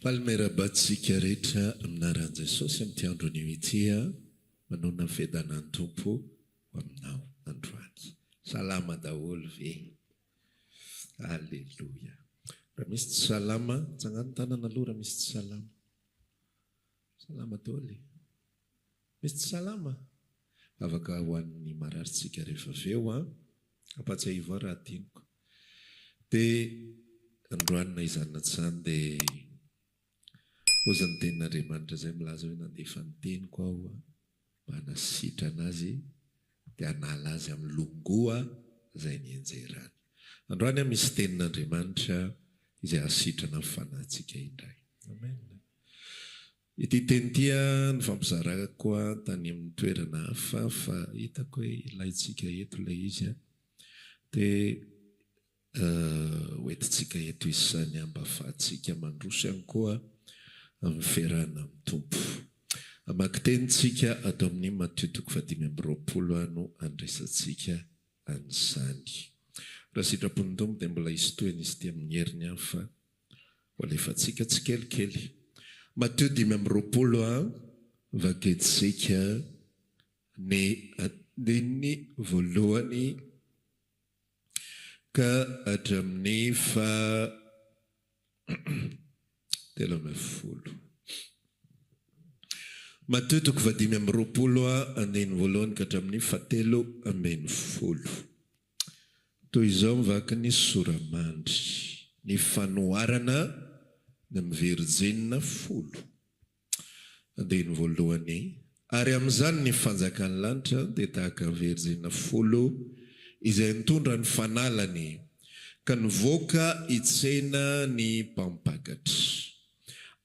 Faly miarahaba antsika rehetra amin'ny anaran'i Jesosy amin'ity andro anio ity aho manonona ny fiadanan'ny Tompo ho aminao androany. Salama daholo ve? Aleloia. Raha misy tsy salama, tsangano tanana aloha raha misy tsy salama. Salama daholo e. Misy tsy salama? Vavaka ho an'ny mararintsika rehefa avy eo an! Ampatsiahivo ahy raha adinoko. Dia androany na izany na tsy izany dia hozy ny tenin'Andriamanitra izay milaza hoe nandefa ny teniko aho mba hanasitrana azy dia hanala azy amin'ny longoa izay nianjerany. Androany aho misy tenin'Andriamanitra izay hahasitrana ny fanahintsika indray. Amen. Ity teny ity nifampizarako tany amin'ny toerana hafa fa hitako hoe ilaintsika eto ilay izy dia hoentintsika eto izy izany mba ahafahantsika mandroso ihany koa amin'ny fiarahana amin'ny Tompo. Hamaky teny tsika ato amin'ny Matio toko fahadimy amby roapolo no handraisantsika an'izany. Raha sitrapon'ny Tompo dia mbola hisy tohiny izy ity amin'ny heriny ihany fa Ho alefantsika tsikelikely. Matio 25 a, vakintsika ny andininy voalohany ka hatramin'ny faha 13. Matio toko faha 25 a, andininy voalohany ka hatramin'ny faha 13. Toy izao ny vakin'ny sora-mandry, ny fanoharana ny amin'ny virjina folo. Andininy voalohany, Ary amin'izany ny fanjakan'ny lanitra dia tahaka ny virjina folo izay nitondra ny fanalany ka nivoaka hitsena ny mpampakatra.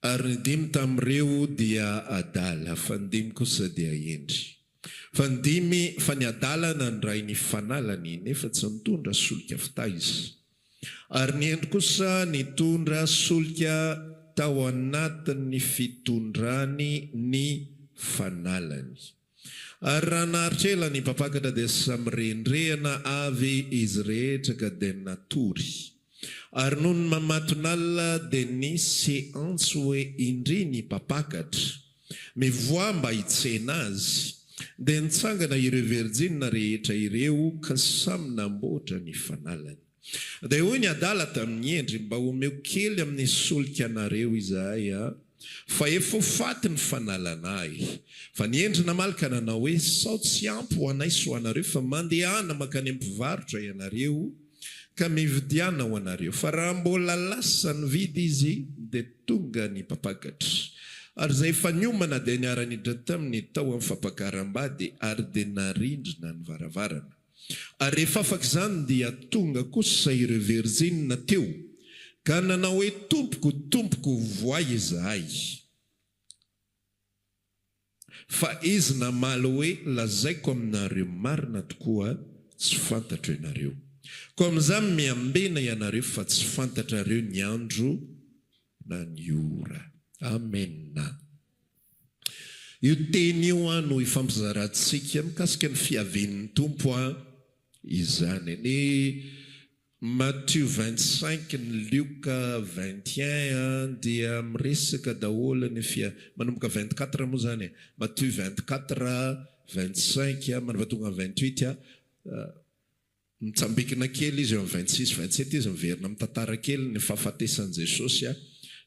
Ary ny dimy tamin'ireo dia adala, fa ny dimy kosa dia hendry. Fa ny dimy, fa ny adala nandray ny fanalany, nefa tsy nitondra solika fitaiza. Ary ny hendry kosa nitondra solika tao anatin'ny fitondrany ny fanalany. Ary raha naharitra ela ny mpampakatra dia samy rendrehana avy izy rehetra ka dia natory. Ary nony mamatonalina dia nisy antso hoe indry ny mpampakatra, mivoaha mba hitsena azy. Dia nitsangana ireo virjina rehetra ireo ka samy namboatra ny fanalany. Dia hoy ny adala tamin'ny hendry, Mba omeo kely amin'ny solika anareo izahay, fa efa ho faty ny fanalana ahy. Fa ny hendry namaly ka nanao hoe, Sao tsy ampy ho anay sy ho anareo, fa mandehana mankany amin'ny mpivarotra ianareo, ka mividiana ho anareo. Fa raha mbola lasa nividy izy, dia tonga ny mpampakatra. Ary izay efa niomana dia niara-niditra taminy tao amin'ny fampakaram-bady, ary dia narindrina ny varavarana. Ary rehefa afaka izany dia tonga kosa ireo virjina teo ka nanao hoe, Tompoko, Tompoko, vohay izahay. Fa izy namaly hoe, Lazaiko aminareo marina tokoa, tsy fantatro ianareo. Koa amin'izany miambena ianareo fa tsy fantatrareo ny andro na ny ora. Amena. Io teny io an no ifampizarantsika mikasika ny fiavian'ny Tompo an izany. Ny Matio 25, ny Lioka 21 an dia miresaka daholo ny fia, manomboka 24 moa izany e, Matio 24, 25 manova tonga amin'ny 28 an. Mitsambikina kely izy eo amin'ny 26, 27 izy miverina mitantara kely ny fahafatesan'i Jesosy,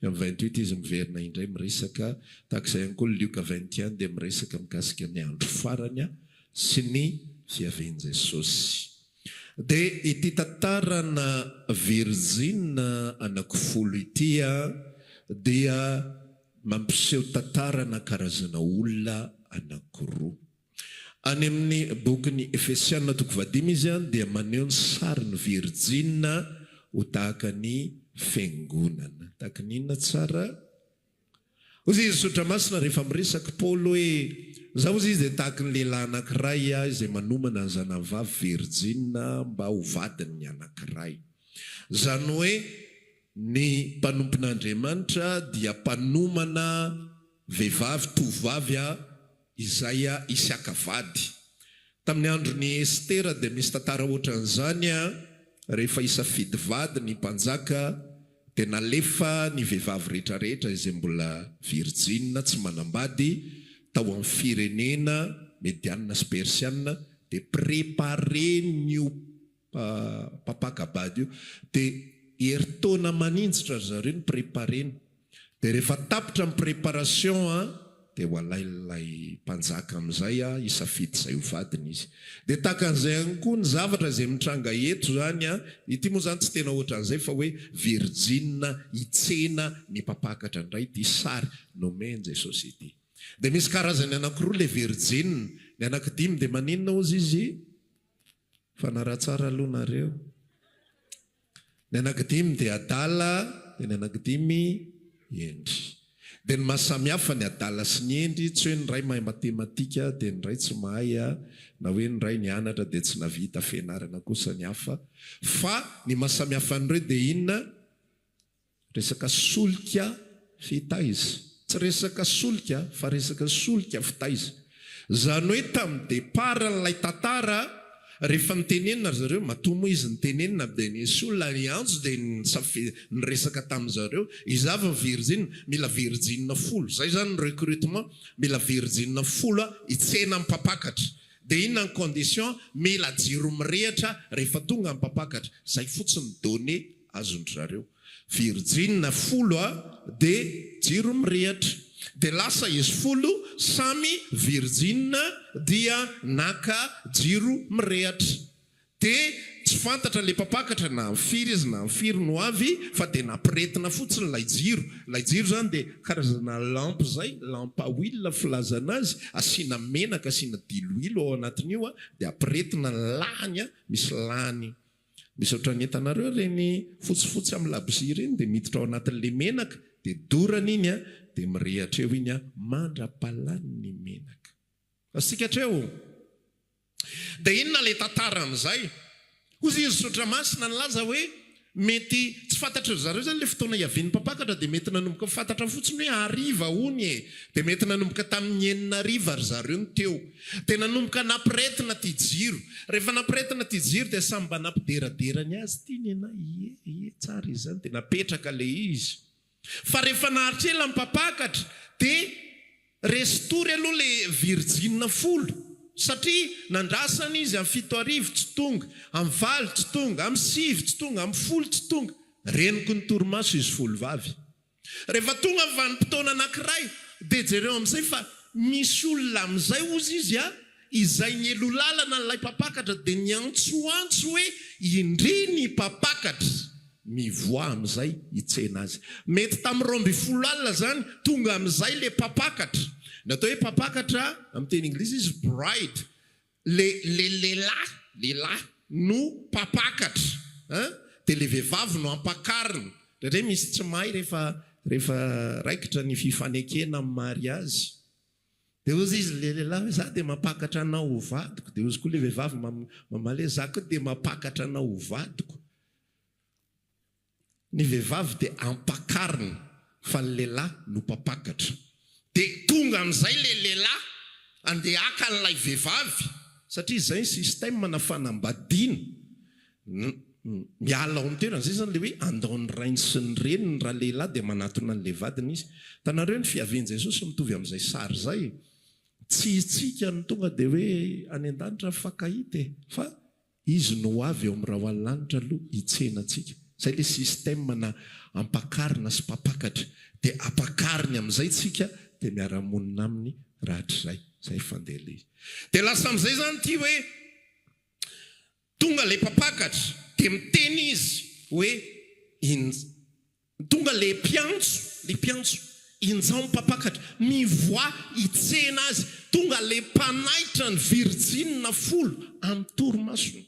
eo amin'ny 28 izy miverina indray miresaka, tahaka izay ihany koa ny Lioka 21 dia miresaka mikasika ny andro farany sy ny fiavian'i Jesosy. Dia ity tantarana virjina anakifolo ity dia mampiseho tantarana karazana olona anakiroa. Any amin'ny bokin'ny Efesiana toko fahadimy izy dia maneho ny sarin'ny virjina ho tahaka ny fiangonana. Tahaka ny inona tsara? Hoy izy Soratra Masina rehefa miresaka Paoly hoe, Izaho hozy izy dia tahaka ny lehilahy anankiray izay manomana ny zanany vavy virjina mba ho vadin'ny anankiray. Izany hoe ny mpanompon'Andriamanitra dia mpanomana vehivavy, tovovavy, Izay hisy haka vady. Tamin'ny andron'i Estera dia misy tantara ohatran'izany, rehefa hisafidy vady ny mpanjaka Dia nalefa ny vehivavy rehetrarehetra izay mbola virjina tsy manambady tao amin'ny firenena Medianina sy Persianina dia préparer-n'io mpampaka-bady io. Dia herintaona maninjitra ry zareo ny préparer-ny. Dia rehefa tapitra ny préparation an, dia ho alain'ilay mpanjaka amin'izay an, hisafidy izay ho vadiny izy. Dia tahaka an'izay ihany koa ny zavatra izay mitranga eto izany an, ity moa izany tsy tena ohatran'izay fa hoe virjina hitsena ny mpampakatra indray ity sary nomen'i Jesosy ity. Dia misy karazany anankiroa ilay virjina, ny anankidimy dia maninona hozy izy? Fanaraha tsara aloha nareo. Ny anankidimy dia adala dia ny anankidimy hendry. Dia ny maha samy hafa ny adala sy ny hendry tsy hoe ny iray mahay matematika dia ny iray tsy mahay na hoe ny iray nianatra dia tsy navita fianarana kosa ny hafa fa ny maha samy hafa an'ireo dia inona? Resaka solika fitaiza. Tsy resaka solika fa resaka solika fitaiza. Izany hoe tamin'ny départ an'ilay tantara, rehefa nitenenina ry zareo, matoa moa izy nitenenina dia nisy olona niantso dia niresaka tamin-dry zareo, iza avy ny virjina? Mila virjina folo. Izay izany ny recrutement, mila virjina folo hitsena ny mpampakatra. Dia inona ny condition? Mila jiro mirehitra rehefa tonga ny mpampakatra. Izay fotsiny ny données azon-dry zareo. Virjina folo a de jiro mirehatra. De lasa izy folo samy virjina dia naka jiro mirehatra. De tsy fantatra le mpampakatra na amin'ny firy izy na amin'ny firy no avy fa de nampiretina fotsiny ilay jiro. Ilay jiro zany de karazana lampe zay, lampe à huile filazana azy, asiana menaka, asiana diloilo ao anatin'io a, de ampiretina ny lahany a, misy lahany Misy ohatran'ny hitanareo ireny fotsifotsy amin'ny labozia ireny dia miditra ao anatin'ilay menaka dia dorana iny an, dia mirehatra eo iny an, mandra-palany ny menaka. Azontsika hatreo? Dia inona ilay tantara amin'izay? Hoy izy Soratra Masina nilaza hoe mety tsy fantatry ry zareo izany ilay fotoana hiavian'ny mpampakatra dia mety nanomboka fantatra fotsiny hoe hariva hono e! Dia mety nanomboka tamin'ny enina hariva ry zareo no teo. Dia nanomboka nampiretina ity jiro. Rehefa nampiretina ity jiro dia samy mba nampideradera ny azy ity nenah, ie, ie, tsara izy izany. Dia napetraka ilay izy. Fa rehefa naharitra ela ny mpampakatra dia resy tory aloha ilay virjina folo. Satria nandrasana izy amin'ny 7000 tsy tonga, amin'ny valo tsy tonga, amin'ny sivy tsy tonga, amin'ny folo tsy tonga. Renoky ny torimaso izy folo vavy. Rehefa tonga ny vanim-potoana anankiray dia jereo amin'izay fa misy olona amin'izay hozy izy a, izay nialoha lalana an'ilay mpampakatra dia niantsoantso hoe indry ny mpampakatra, mivoaha amin'izay hitsena azy. Mety tamin'ny 12 alina izany tonga amin'izay ilay mpampakatra. Ny atao hoe mpampakatra amin'ny teny anglisy izy bride, Le le lehilahy lehilahy no mpampakatra an! De le vehivavy no ampakarina. Indraindray misy tsy mahay rehefa rehefa raikitra ny fifanekena amin'ny mariazy. De hozy izy le lehilahy hoe za de mampakatra anao ho vadiko. De hozy koa le vehivavy mamaly hoe za koa de mampakatra anao ho vadiko. Ny vehivavy dia ampakarina fa ny lehilahy no mpampakatra. Dia tonga amin'izay ilay lehilahy andeha haka an'ilay vehivavy satria izay ny système na fanambadiana. Miala ao amin'ny toerana. Izay izany ilay hoe andao ny rainy sy ny reniny raha lehilahy dia manatona an'ilay vadiny izy. Hitanareo ny fiavian'i Jesosy mitovy amin'izay sary izay. Tsy isika no tonga dia hoe any an-danitra mifankahita e. Fa Izy no ho avy eo amin'ny rahona lanitra aloha hitsena antsika. Izay ilay système na ampakarina sy mpampakatra. Dia ampakariny amin'izay tsika dia miara-monina aminy rahatrizay. Izay fandeha ilay izy. Dia lasa amin'izay izany ity hoe tonga ilay mpampakatra dia miteny izy hoe in. Tonga le mpiantso, le mpiantso, injao ny mpampakatra, mivoaha hitsena azy, tonga le mpanaitra ny virjinina folo amin'ny torimasony.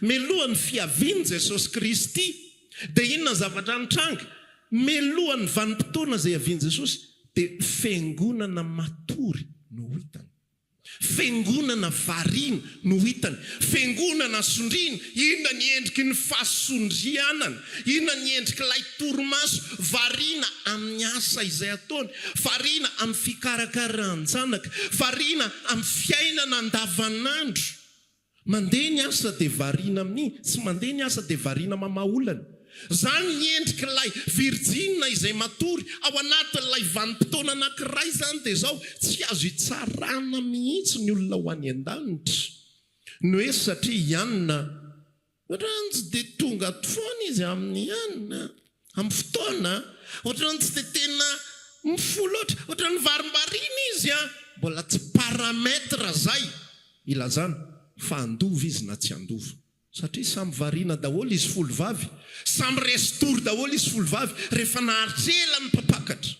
Melohan'ny fiavian'i Jesosy Kristy, dia inona ny zavatra nitranga? Melohan'ny vanim-potoana izay hiavian'i Jesosy, dia fiangonana matory no hitany. Fiangonana variana no hitany. Fiangonana sondriana. Inona ny endriky ny fahasondrianana? Inona ny endrik'ilay torimaso? Variana amin'ny asa izay ataony. Variana amin'ny fikarakaran-janaka. Variana amin'ny fiainana andavanandro. Mandeha ny asa dia variana amin'ny, tsy mandeha ny asa dia variana mamaha olana. Izany ny endrik'ilay virjina izay matory ao anatin'ilay vanim-potoana anankiray izany dia izao, tsy azo itsarana mihitsy ny olona ho any an-danitra. Ny hoe satria i Anna, ohatran'ny tsy dia tonga foana izy amin'ny Anna, amin'ny fotoana, ohatran'ny tsy dia tena mifoha loatra, ohatran'ny varimbariana izy an! Mbola tsy paramètre izay ilazana fa handova izy na tsy handova. Satria samy variana daholo izy folo vavy, samy resin-tory daholo izy folo vavy rehefa naharitra ela ny mpampakatra.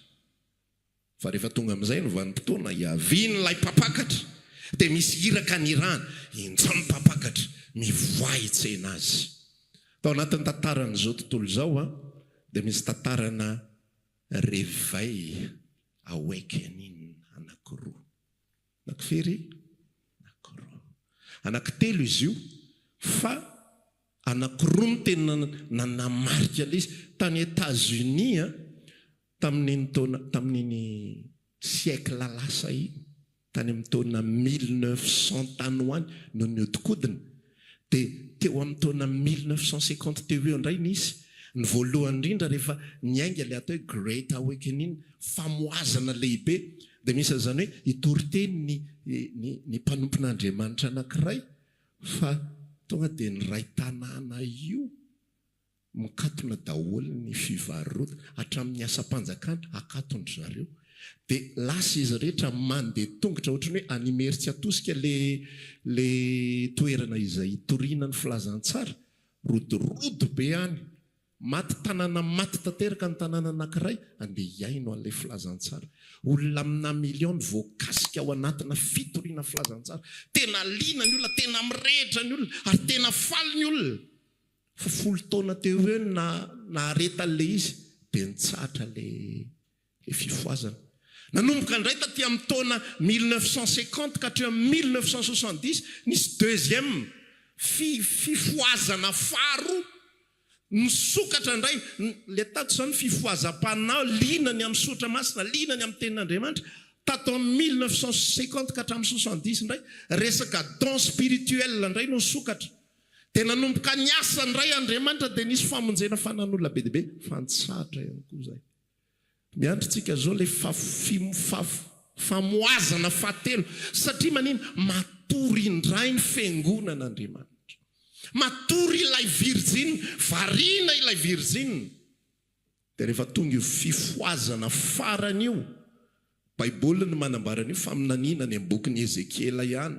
Fa rehefa tonga amin'izay ny vanim-potoana hiavian'ilay mpampakatra, dia misy iraka nirahana, injao ny mpampakatra, mivoaha hitsena azy. Tao anatin'ny tantaran'izao tontolo izao dia misy tantarana réveil, awakening anankiroa. Anakifiry? Anakiroa. Anankitelo izy io fa anakiroa no tena nanamarika ilay izy. Tany Etats-Unis tamin'iny taona, tamin'iny siècle lasa iny, tany amin'ny taona 1900 tany ho any no nihodinkodina. Dia teo amin'ny taona 1950 teo ho eo indray nisy ny voalohany indrindra rehefa niainga ilay atao hoe Great Awakening, famohazana lehibe. Dia misy an'izany hoe hitory teny ny ny ny mpanompon'Andriamanitra anankiray fa tonga dia ny iray tanàna io Mikatona daholo ny fivarotana, hatramin'ny asam-panjakana akaton-dry zareo. Dia lasa izy rehetra mandeha tongotra, ohatran'ny hoe any Imerintsiatosika le le toerana izay itoriana ny filazantsara, rodorodo be any, maty tanàna maty tanteraka ny tanàna anankiray, andeha hihaino an'ilay filazantsara. Olona amina millions no voakasika ao anatina fitoriana filazantsara. Tena liana ny olona, tena mirehitra ny olona, ary tena faly ny olona. Fa folo taona teo ho eo no naharetan'ilay izy dia nitsahatra ilay fifohazana. Nanomboka indray taty amin'ny taona 1950 ka hatreo amin'ny 1970 nisy deuxième fifohazana faharoa. Nisokatra indray ilay tato izany fifohazam-panahy liana ny amin'ny soratra masina, liana ny amin'ny tenin'Andriamanitra. Tato amin'ny 1950 ka hatramin'ny 70 indray resaka don spirituel indray no nisokatra. Dia nanomboka niasa indray Andriamanitra dia nisy famonjena fanan'olona be dia be fa nitsahatra ihany koa izay. Miandry tsika zao ilay famohazana fahatelo satria manina? Matory indray ny fiangonan'Andriamanitra. Matory ilay virjiny, variana ilay virjiny. Dia rehefa tonga io fifohazana farany io, Baiboly no manambara an'io, faminaniana any amin'ny bokin'i Ezekiela ihany,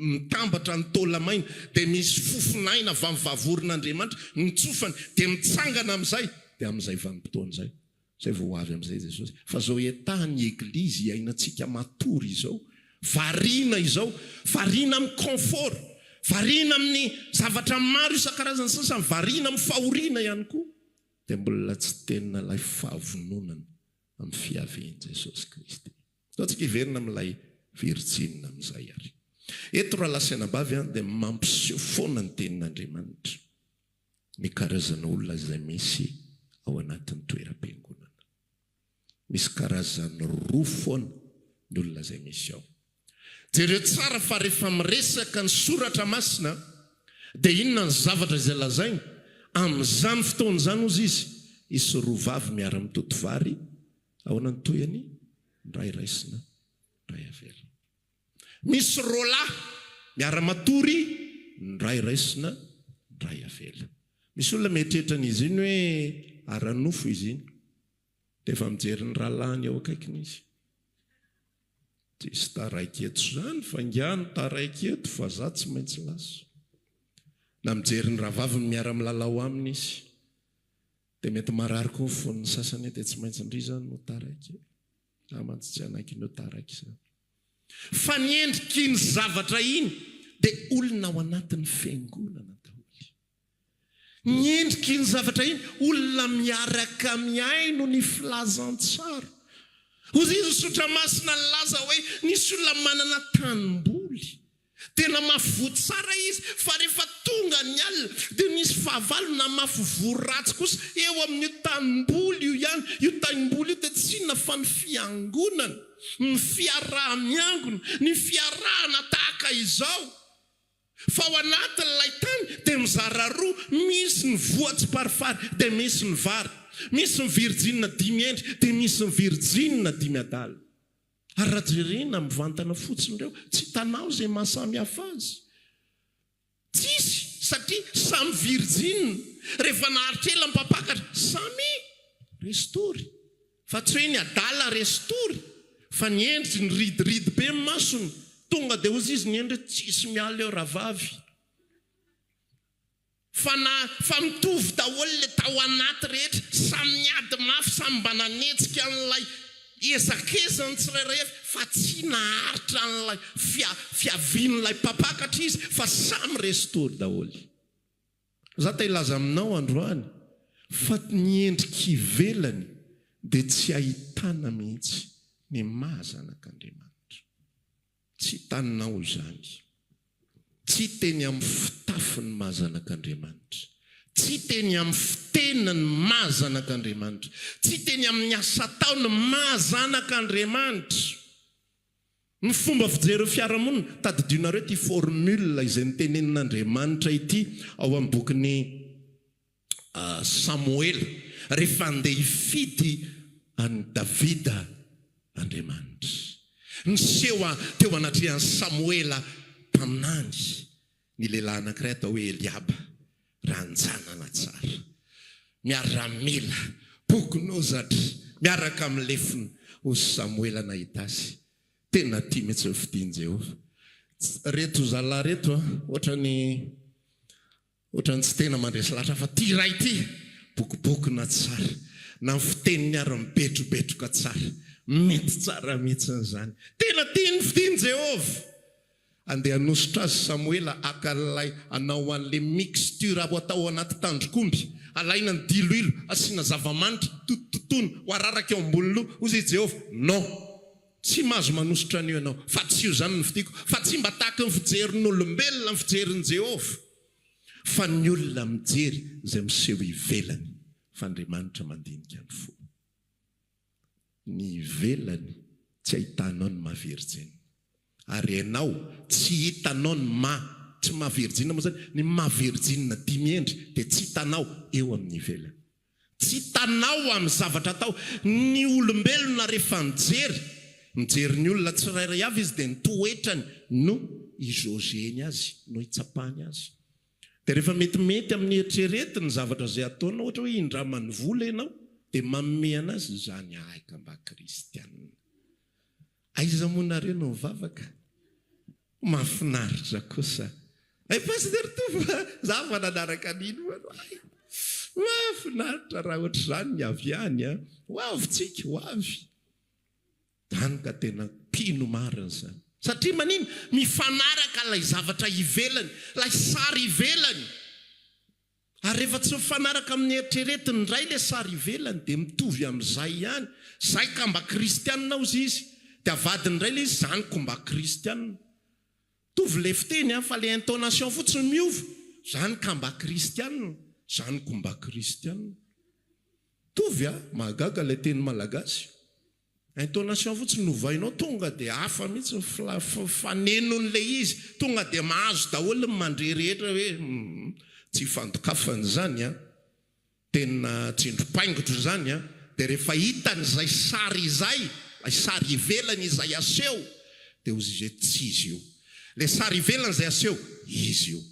mitambatra ny taola-maina, dia misy fofon'aina avy amin'ny vavoron'Andriamanitra, nitsofany, dia mitsangana amin'izay, dia amin'izay vanim-potoana izay, izay vao ho avy amin'izay Jesosy. Fa izao état ny Eglizy iainantsika matory izao, variana izao, variana amin'ny confort, variana amin'ny zavatra maro isan-karazany sasany, variana amin'ny fahoriana ihany koa. Dia mbola tsy tena ilay fahavononana amin'ny fiavian'i Jesosy Kristy. Ndao tsika hiverina amin'ilay virjina amin'izay ary. Eto rahalahy sy anabavy an, dia mampiseho foana ny tenin'Andriamanitra ny karazana olona izay misy ao anatin'ny toeram-piangonana. Misy karazany roa foana ny olona izay misy ao. Jereo tsara fa rehefa miresaka ny soratra masina dia inona ny zavatra izay lazainy? Amin'izany fotoana izany hozy izy, hisy roa vavy miara-mitoto vary, ahoana ny tohiny? Ny iray raisina, ny iray avela. Misy roa lahy miara-matory, ny iray raisina, ny iray avela. Misy olona mieritreritra an'izy iny hoe ara-nofo izy iny. Dia efa mijery ny rahalahiny eo akaikiny izy. Tsisy taraiky eto izany fa ingahy no taraiky eto fa za tsy maintsy lasa. Na mijery ny rahavaviny miara-milalao aminy izy. Dia mety marary koa ny fon'ny sasany hoe dia tsy maintsy ndry izany no taraiky e. Za mantsy tsy hanaiky ny ho taraiky izany. Fa ny endrik'iny zavatra iny dia olona ao anatin'ny fiangonana daholo. Ny endrik'iny zavatra iny, olona miaraka mihaino ny filazantsara. Hoy izy ny Soratra Masina nilaza hoe nisy olona manana tanimboly. Tena mafy voa tsara izy, fa rehefa tonga ny alina dia nisy fahavalo namafy voa ratsy kosa eo amin'io tanimboly io ihany. Io tanimboly io dia tsy inona fa ny fiangonana, ny fiaraha-miangona, ny fiarahana tahaka izao. Fa ao anatin'ilay tany dia mizara roa, misy ny voa tsiparifary dia misy ny vary. Misy ny virjinina dimy hendry dia misy ny virjinina dimy adala. Ary raha jerena mivantana fotsiny ireo, tsy hitanao izay maha samy hafa azy. Tsisy satria samy virjina. Rehefa naharitra ela ny mpampakatra, samy restory. Fa tsy hoe ny adala restory fa ny hendry niridiridy be ny masony. Tonga dia hozy izy ny hendry hoe tsisy miala eo rahavavy. Fa na fa mitovy daholo le tao anaty rehetra, samy niady mafy, samy mba nanetsika an'ilay ezakezany tsirairay avy fa tsy naharitra an'ilay fia fiavian'ilay mpampakatra izy fa samy restory daholo. Za te hilaza aminao androany fa ny endrika ivelany dia tsy ahitana mihitsy ny maha zanak'Andriamanitra. Tsy hitanao izany. Tsy teny amin'ny fitafy ny maha zanak'Andriamanitra. Tsy teny amin'ny fiteny ny maha zanak'Andriamanitra. Tsy teny amin'ny asa atao ny maha zanak'Andriamanitra. Ny fomba fijery ny fiarahamonina, tadidionareo ity formule izay notenenin'Andriamanitra ity ao amin'ny bokin'i Samoela, rehefa handeha hifidy an'i Davida Andriamanitra. Niseho teo anatrehan'i Samoela mpaminany ny lehilahy anankiray atao hoe Eliaba, ranjanana tsara, miaramila, bokon'ozatra, miaraka amin'ny lefona. Hoy Samoela nahita azy, Tena tia mihitsy ny fidin'i Jehovah. Reto zalahy reto, ohatran'ny Ohatran'ny tsy tena mandresy lahatra fa ty iray ity bokobokona tsara, na ny fiteniny ary mibetrobetroka tsara. Mety tsara mihitsy izany. Tena tian'ny fidin'i Jehovah! Andeha hanosotra azy Samoela haka an'ilay hanao an'ilay mixture ho atao ao anaty tandrok'omby. Alaina ny diloilo, asiana zava-manitra, totototoina, ho araraka eo ambony loha. Hoy i Jehovah, Non! Tsy mahazo manosotra an'io ianao, fa tsy io izany no fidiko, fa tsy mba tahaky ny fijerin'olombelona ny fijerin'i Jehovah, fa ny olona mijery izay miseho ivelany, fa Andriamanitra mandinika ny fo. Ny ivelany tsy ahitanao ny maha virjina, ary ianao tsy hitanao ny maha, tsy maha virjina moa izany, ny maha virjina dimy endry dia tsy hitanao eo amin'ny ivelany. Tsy hitanao amin'ny zavatra atao. Ny olombelona rehefa mijery, mijery ny olona tsirairay avy izy dia ny toetrany no i-jauger-ny azy, no itsapany azy. Dia rehefa metimety amin'ny eritreretiny ny zavatra izay ataonao, ohatra hoe indramany vola ianao, dia manome an'azy izany ahy ka mba kristianina. Aiza moa nareo no mivavaka? Mahafinaritra kosa eh Pasteur Tovo a! Za fa nanaraka an'iny hono ay! Mahafinaritra raha ohatr'izany ny avy any a! Ho avy tsika, ho avy! Zany ka tena mpino marina izany. Satria manino? Mifanaraka ilay zavatra ivelany, ilay sary ivelany. Ary rehefa tsy mifanaraka amin'ny eritreretiny indray ilay sary ivelany dia mitovy amin'izay ihany. Zay ka mba kristianina ozy izy. Dia avadiny indray ilay izy, zany ko mba kristianina. Mitovy ilay fiteny an, fa ilay intonation fotsiny miova. Zany ka mba kristianina, zany ko mba kristianina. Mitovy an, mahagaga ilay teny malagasy. Intonation fotsiny no ovainao tonga dia hafa mihitsy ny fanenon'ilay izy, tonga dia mahazo daholo ny mandre rehetra hoe humm tsy ifandokafana izany an, tena tsindrim-paingotra izany an, dia rehefa hitany izay sary izay, ilay sary ivelany izay aseho dia hozy izy hoe tsy izy io, ilay sary ivelany izay aseho, izy io,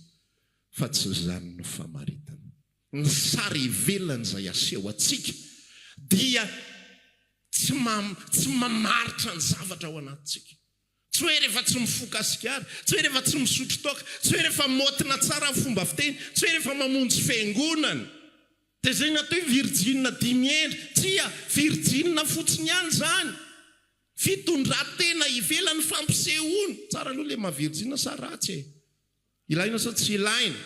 fa tsy izany no famaritana. Ny sary ivelany izay aseho antsika dia tsy tsy mamaritra ny zavatra ao anatintsika. Tsy hoe rehefa tsy mifoka sigara, tsy hoe rehefa tsy misotro toaka, tsy hoe rehefa maotina tsara ny fomba fiteny, tsy hoe rehefa mamonjy fiangonana. Dia izay no atao hoe virjina dimy hendry. Tsia, virjina fotsiny ihany izany. Fitondran-tena ivelany fampisehoana. Tsara aloha ilay maha virjina sa ratsy e? Ilaina sa tsy ilaina?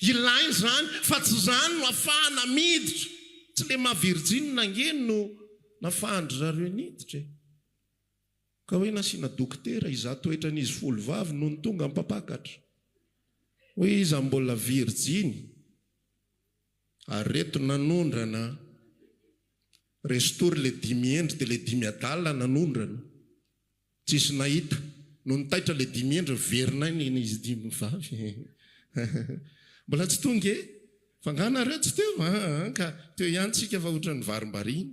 Ilaina izany fa tsy izany no afahana miditra. Tsy le maha virjine ange no nafahan-dry zareo niditra e. Ka hoe nasiana dokotera hizaha toetran'izy folo vavy nony tonga ny mpampakatra. Hoe iza mbola virjiny ary reto nanondrana restory le dimy hendry dia le dimy adala nanondrana. Tsisy nahita. Nony taitra ilay dimy hendry, niverina ainy izy dimy vavy. Mbola tsy tonga e! Fa angaha nareo tsy teo? Aa ka teo ihany tsika fa ohatran'ny varimbariana.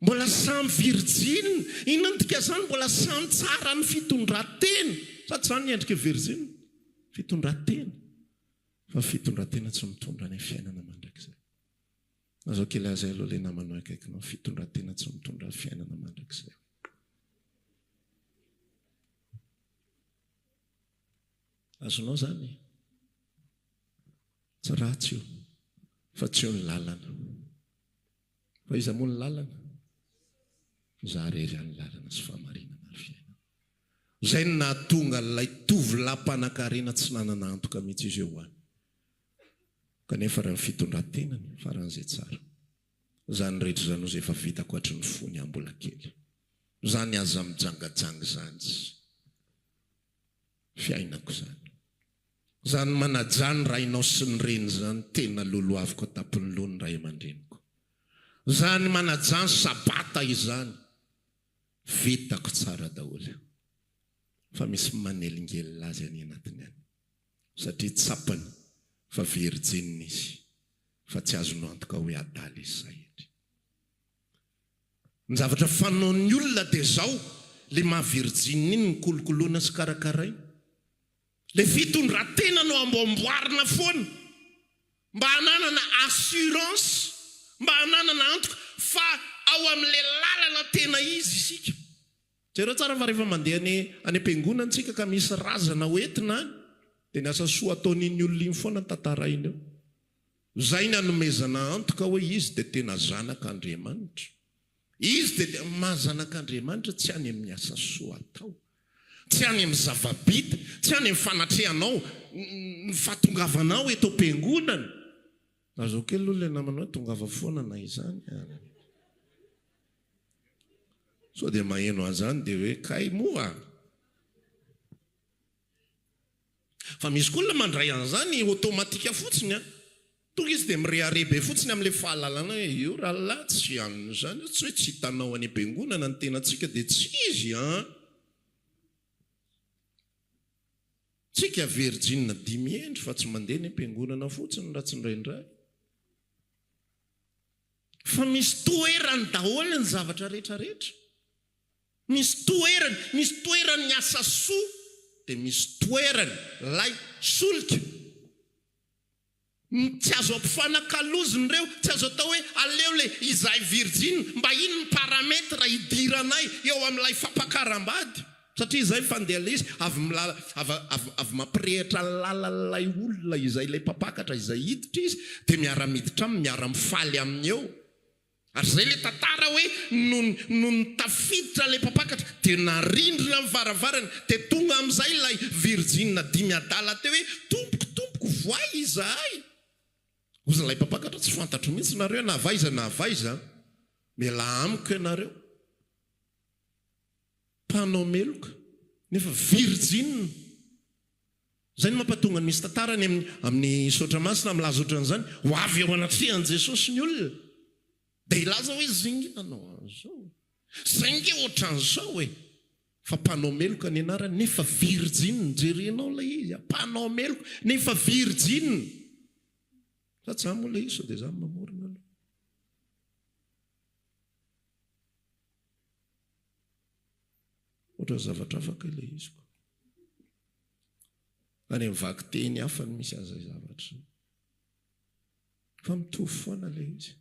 Mbola samy virjiny. Inona no dikan'izany? Mbola samy tsara ny fitondran-tena. Sa tsy izany ny endriky ny virjiny? Fitondran-tena. Fa ny fitondran-tena tsy mitondra any amin'ny fiainana mandrakizay. Lazao kely azy aloha ilay namanao akaikinao, fitondran-tena tsy mitondra fiainana mandrakizay. Azonao izany? Tsy ratsy io, fa tsy eo ny lalana. Fa iza moa ny lalana? Izaho irery ihany ny lalana sy fahamarinana ary fiainana. Izay no nahatonga an'ilay tovolahy mpanankarena tsy nanana antoka mihitsy izy eo ho any. Kanefa raha ny fitondran-tenany, faran'izay tsara. Izany rehetra izany ozy efa vitako hatry ny fony aho mbola kely. Izany aza mijangajanga izany tsy fiainako izany. Izany manajà ny rainao sy ny reny izany tena lolohaviko an-tampon'ny loha ny ray aman-dreniko. Izany manajà ny sabata izany vitako tsara daholo. Fa misy manelingelina azy any anatiny any. Satria tsapany fa virjiny izy fa tsy azonao antoka hoe adala izy sa hendry. Ny zavatra fanaon'ny olona dia zao, le maha virjiny iny no kolokoloina sy karakaraina. Le fitondratena no amboamboarina foana mba hananana assurance, mba hananana antoka fa ao amin'le lalana tena izy isika. Jereo tsara fa rehefa mandeha any any am-piangonana tsika ka misy razana ho entina any dia ny asa soa ataon'iny olona iny foana no tantarainy eo. Izay ny anomezana antoka hoe izy dia tena zanak'Andriamanitra. Izy dia maha zanak'Andriamanitra tsy any amin'ny asa soa atao, tsy any amin'ny zava-bita, tsy any amin'ny fanatrehanao ny fahatongavanao eto am-piangonana. Lazao kely aloha ilay namanao hoe tongava foana na izany ary. Sao dia maheno an'izany dia hoe kay moa. Fa misy koa olona mandray an'izany automatique fotsiny an. Tonga izy dia mirehareha be fotsiny amin'ilay fahalalana hoe io rahalahy tsy an'izany io, tsy hoe tsy hitanao any am-piangonana ny tenantsika dia tsy izy an. Tsika virjina dimy hendry fa tsy mandeha any am-piangonana fotsiny raha tsy indraindray. Fa misy toerany daholo ny zavatra rehetra rehetra. Misy toerany, misy toerany ny asa soa dia misy toerany lay solika. Tsy azo ampifanakalozina ireo, tsy azo atao hoe aleo le izahay virjiny mba iny ny paramètre hidiranay eo amin'ilay fampakaram-bady satria izay fandeha ilay izy avy milala avy avy avy mampirehitra ny lalan'ilay olona izay ilay mpampakatra izay hiditra izy dia miara-miditra aminy miara-mifaly aminy eo. Ary izay ilay tantara hoe nony nony tafiditra ilay mpampakatra dia narindrina ny varavarany dia tonga amin'izay ilay virjina dimy adala teo hoe tompoko tompoko voay izahay. Hozy ilay mpampakatra tsy fantatro mihitsy nareo na avy aiza na avy aiza mialà amiko ianareo. Mpanao meloka nefa virjina. Izay no mampatonga ny misy tantara any amin'ny amin'ny Soratra Masina milaza ohatran'izany, ho avy eo anatrehan'i Jesosy ny olona, dia hilaza hoe zay nge nanao an'izao e, zay nge ohatran'izao e, fa mpanao meloka ny anarany nefa virjiny, jerenao ilay izy, mpanao meloka nefa virjiny. Sa tsy izany moa ilay izy, sao dia izaho no mamorona aloha. Ohatran'ny zavatra hafa kay ilay izy ko. Any amin'ny vakiteny hafa no misy an'izay zavatra izay. Fa mitovy foana ilay izy.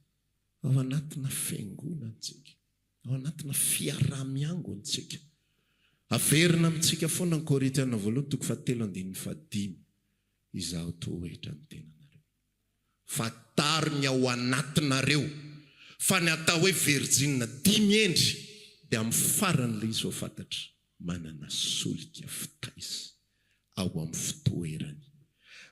Ao anatina fiangonana isika. Ao anatina fiaraha-miangona isika. Averina amintsika foana ny Korintiana voalohany toko fahatelo andininy fahadimy. Izaho toetra ny tenanareo. Fantaro ny ao anatinareo fa ny atao hoe virjina dimy endry dia amin'ny farany ilay izy vao fantatra manana solika fitaiza ao amin'ny fitoerany.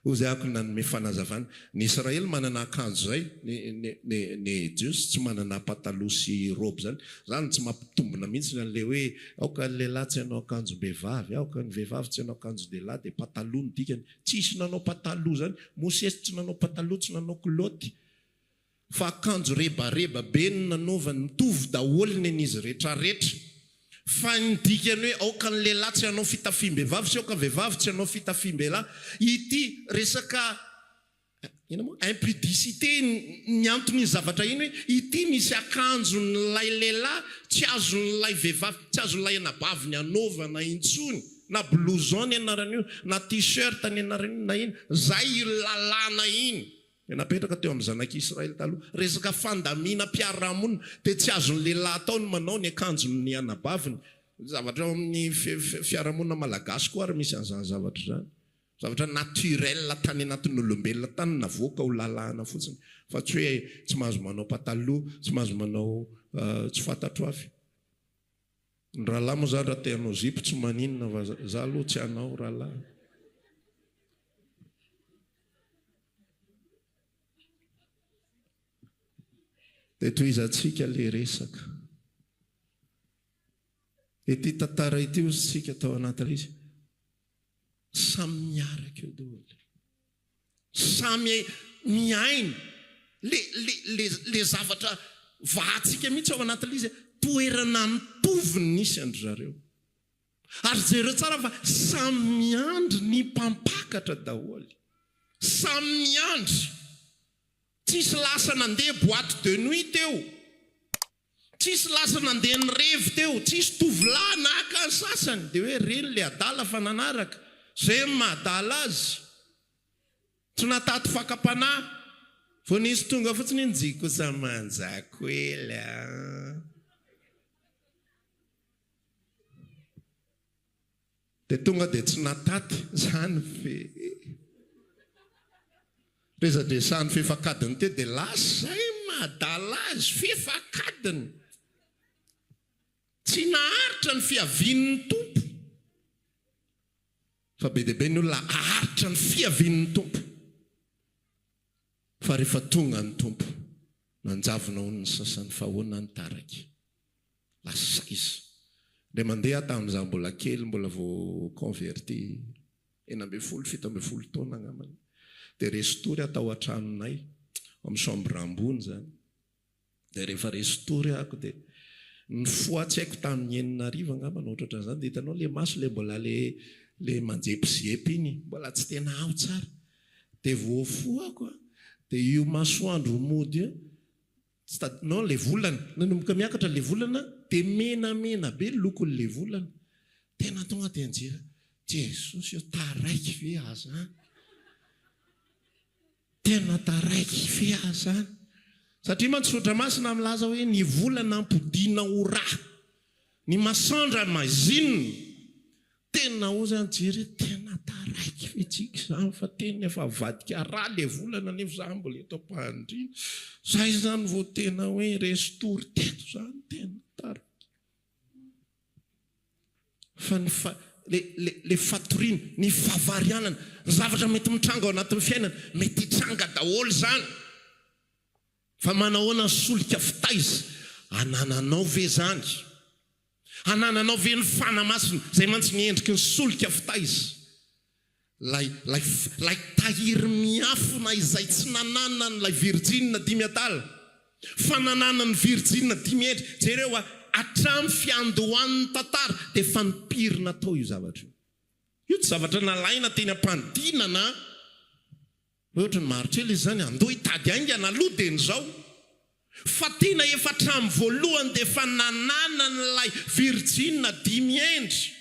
Hoy izay ako nanome fanazavana, ny Israely manana akanjo izay, ny ny ny ny Jiosy tsy manana pataloha sy robe izany, izany tsy mampitombina mihitsy an'ilay hoe aoka ny lehilahy tsy hanao akanjom-behivavy, aoka ny vehivavy tsy hanao akanjon-dehilahy dia pataloha no dikany. Tsisy nanao pataloha zany, Mosesy tsy nanao pataloha, tsy nanao kilaoty, fa akanjo rebareba be no nanaovany, mitovy daholo ny an'izy retraretra. Fa ny dikany hoe aoka ny lehilahy tsy hanao fitafiam-behivavy sy aoka ny vehivavy tsy hanao fitafiam-behilahy, ity resaka inona moa? Impudicité ny anton'iny zavatra iny hoe ity misy akanjon'ilay lehilahy tsy azon'ilay vehivavy, tsy azon'ilay anabaviny anaovana intsony, na blouson ny anaran'io, na t-shirt ny anaran'io na inona, zay io lalàna iny. Dia napetraka teo amin'ny zanak'i Israely taloha. Resaka fandaminam-piarahamonina dia tsy azon'ny lehilahy atao ny manao ny akanjon'ny anabaviny. Zavatra ao amin'ny fiarahamonina malagasy koa ary misy an'izany zavatra izany. Zavatra naturel tany anatin'ny olombelona tany navoaka ho lalàna fotsiny fa tsy hoe tsy mahazo manao pataloha, tsy mahazo manao tsy fantatro avy. Ny rahalahy moa zany raha te hanao zipo tsy maninona fa za aloha tsy hanao rahalahy. Dia tohizantsika le resaka. Ity tantara ity hozy tsika tao anatin'ilay izy. Samy miaraka eo daholo. Samy mihaino le le le le zavatra vahantsika mihitsy ao anatin'ilay izy, toerana mitovy ny nisy an-dry zareo. Ary jereo tsara fa samy miandry ny mpampakatra daholo. Samy miandry. Tsisy lasa nandeha boite de nuit teo. Tsisy lasa nandeha nirevy teo, tsisy tovolahy naka ny sasany dia hoe reny le adala fa nanaraka, zay no maha adala azy, tsy nataty fakam-panahy, vao nisy tonga fotsiny hoe njy kosa manjakoely a. Dia tonga dia tsy nataty izany ve? Resadresahany fefak'adiny teo dia lasa izay maha-adala azy, fefak'adiny. Tsy naharitra ny fiavian'ny Tompo. Fa be dia be ny olona haharitra ny fiavian'ny Tompo. Fa rehefa tonga ny Tompo, nanjavona hono ny sasany fa ahoana ny taraiky? Lasa izy. Indray mandeha aho tamin'izaho mbola kely, mbola vao converti, 16, 17 taona angambany, dia resy tory aho tao an-tranonay, ao amin'ny chambre ambony izany. Dia rehefa resy tory aho dia nifoha tsy haiko tamin'ny enina hariva angamba na ohatrohatran'izany, dia hitanao ilay maso ilay mbola ilay ilay manjepizepy iny, mbola tsy tena ao tsara. Dia voafoha aho dia io masoandro mody io, Tsy tadidinao non le volana, nanomboka miakatra le volana de menamena be ny lokon'le volana, tena tonga de nijery aho, Jesosy ô taraiky ve aho zany? Tena taraiky ve aho zany? Satria mantsy soratra masina milaza hoe ny volana ampodiana ho ra, ny masoandra mazinina, Tena ozy an jery hoe tena taraiky ve tsika izany fa tena efa avadika ra le volana nefa za mbola eto ampandriana zay zany vao tena hoe resy tory teto zany tena taraiky fa ny fa le le le fatoriana ny favarianana ny zavatra mety mitranga ao anatin'ny fiainana mety hitranga daholo zany fa manahoana ny solika fitaiza anananao ve zany Anananao ve ny Fanahy Masina? Izay mantsy ny endriky ny solika fitaiza. Ilay, ilay, ilay tahiry miafina izay tsy nananan'ilay virjina dimy adala, fa nananan'ny virjina dimy hendry. Jereo a, hatramin'ny fiandohan'ny tantara dia efa nipirina tao io zavatra io. Io tsy zavatra nalaina teny am-panidinana. Hoe ohatry ny maharitra ela izy izany, andeha hitady haingana aloha dia izao. Fa tena efa hatramin'ny voalohany dia efa nananan'ilay virjina dimy hendry.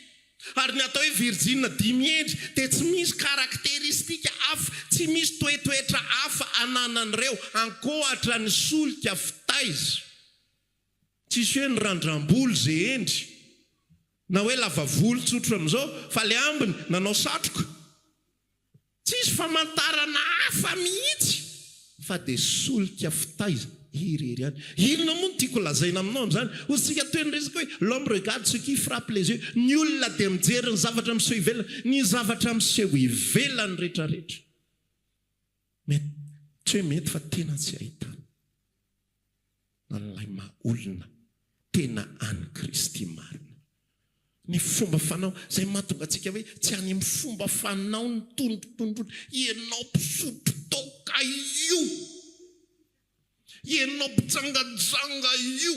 Ary ny atao hoe virjina dimy hendry dia tsy misy karakteristika hafa, tsy misy toetoetra hafa ananan'ireo ankoatra ny solika fitaiza. Tsisy hoe ny randram-bolo ze hendry, na hoe lava volo tsotra amin'izao, fa le ambiny nanao satroka. Tsisy famantarana hafa mihitsy fa dia solika fitaiza irery ihany. Inona moa no tiako lazaina aminao amin'izany? Hoy isika toy ny resaka hoe l'homme regarde ce qui frappe les yeux. Ny olona dia mijery ny zavatra miseho ivelany, ny zavatra miseho ivelany rehetrarehetra. Mety, tsy hoe mety fa tena tsy ahitana. an'ilay maha olona tena an'i Kristy marina. Ny fomba fanao, izay mahatonga antsika hoe tsy any amin'ny fomba fanao ny tondrotondrona, ianao mpisotro toaka io, ianao mpijangajanga io.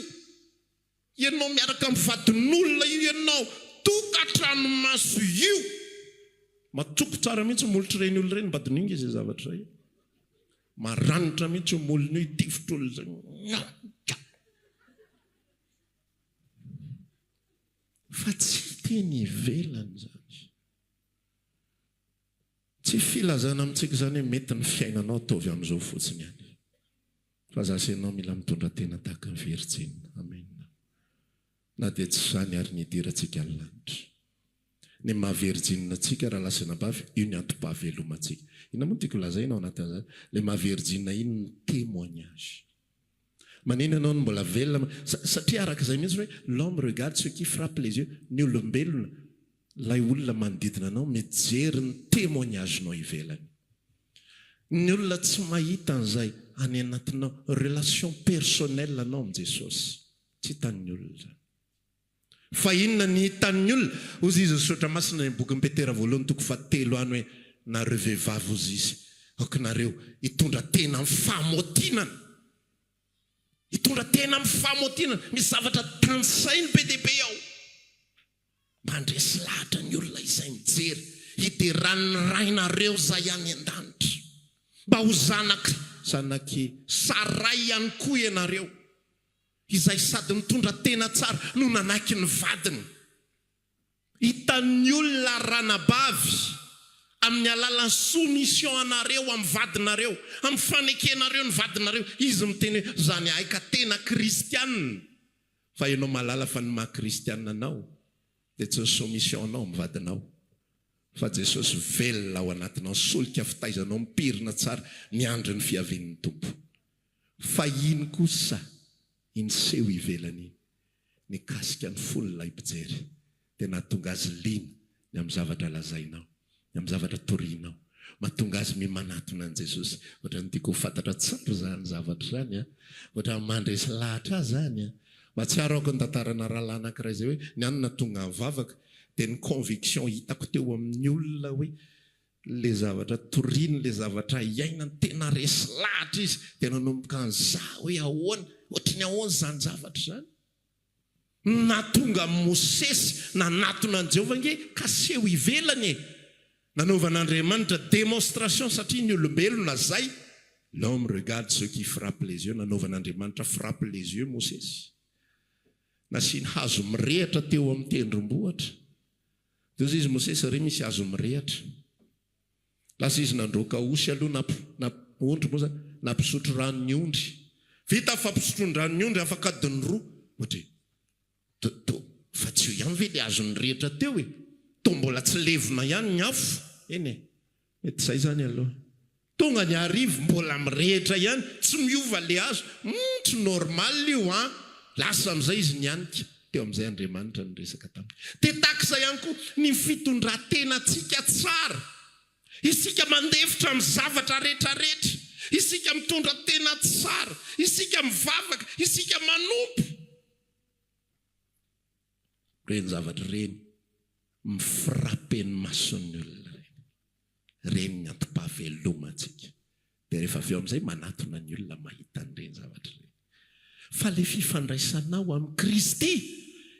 Ianao miaraka amin'ny vadin'olona io ianao, tokantranomaso io. Matoky tsara mihitsy molotr'ireny olona ireny, mba diniho nge izay zavatra izay e. Maranitra mihitsy io molony io hitifitra olona izay. Fa tsy teny ivelany izany. Tsy filazana amintsika izany hoe mety ny fiainanao ataovy amin'izao fotsiny ihany. Fa za sy ianao mila mitondra tena tahaka ny virjina. Amena. Na dia tsy izany ary ny hidirantsika ny lanitra. Ny maha virjina antsika rahalahy sy anabavy, io ny antom-pahavelomantsika. Inona moa no tiako lazaina ao anatin'izany? Ilay maha virjina iny ny témoignage. Manina ianao no mbola velona? Satria araka izay mihitsy hoe l'homme regarde ce qui frappe les yeux, ny olombelona, ilay olona manodidina anao mijery ny témoignage-nao ivelany. Ny olona tsy mahita an'izay any anatinao, relation personnelle anao amin'i Jesosy. Tsy hitan'ny olona izany. Fa inona ny hitan'ny olona? Hozy izy ny Soratra Masina any amin'ny bokin'i Petera voalohany toko fahatelo any hoe, Nareo vehivavy, hozy izy, aoka nareo hitondra tena amin'ny fahamotinana. Hitondra tena amin'ny fahamotinana. Misy zavatra tanisainy be dia be ao. Mandresy lahatra ny olona izay mijery, hideran'ny Rainareo izay any an-danitra. Mba ho zanak'i, zanak'i Saray ihany koa ianareo. izay sady nitondra tena tsara no nanaiky ny vadiny. Hitan'ny olona ranabavy amin'ny alalan'ny soumission anareo amin'ny vadinareo, amin'ny fanekenareo ny vadinareo, izy miteny hoe zany ahay ka tena kristianina, fa ianao mahalala fa ny maha kristianina anao dia tsy ny soumission anao amin'ny vadinao fa Jesosy velona ao anatinao, solika fitaizanao mipirina tsara miandry ny fiavian'ny Tompo. Fa iny kosa, iny seho ivelany iny, nikasika ny fon'ilay mpijery, dia nahatonga azy liana ny amin'ny zavatra lazainao, ny amin'ny zavatra torianao. Mahatonga azy miha-manatona an'i Jesosy. Ohatran'ny tiako ho fantatra tsara izany zavatra izany an! Ohatran'ny mandresy lahatra ahy izany an! Mahatsiaro aho ny tantarana rahalahy anankiray izay hoe ny anona tonga nivavaka, dia ny conviction hitako teo amin'ny olona hoe le zavatra toriany le zavatra iainany tena resy lahatra izy dia nanomboka nizaha hoe ahoana ohatry ny ahoana izany zavatra izany nahatonga an'i Mosesy nanatona an'i Jehovah ange ka seho ivelany e nanaovan'Andriamanitra démonstration satria ny olombelona zay l'homme regarde ce qui frappe les yeux nanaovan'Andriamanitra frappe les yeux Mosesy nasiany hazo mirehatra teo amin'ny tendrombohitra Dia hoy izy, Mosesy, ry misy hazo mirehatra. Lasa izy nandroaka osy aloha, namp, namp, ondry moa izany, nampisotro rano ny ondry. Vita ny fampisotroan-drano ny ondry, afaka adiny roa. Ohatra e, to, to, fa tsy io ihany ve ilay hazo nirehitra teo e? Toa mbola tsy levona ihany ny afo. Eny e. Mety izay izany aloha. Tonga ny hariva mbola mirehitra ihany, tsy miova le hazo, humm tsy normal io an! Lasa amin'izay izy nianika, teo amin'izay Andriamanitra niresaka taminy. Dia tahaka izay ihany koa ny fitondran-tenantsika tsara. Isika mandefitra amin'ny zavatra rehetrarehetra, isika mitondra tena tsara, isika mivavaka, isika manompo. Ireny zavatra ireny mi-frapper ny mason'ny olona ireny. Ireny ny antom-pahavelomantsika. Dia rehefa avy eo amin'izay manatona ny olona mahita an'ireny zavatra ireny. Fa ilay fifandraisanao amin'i Kristy,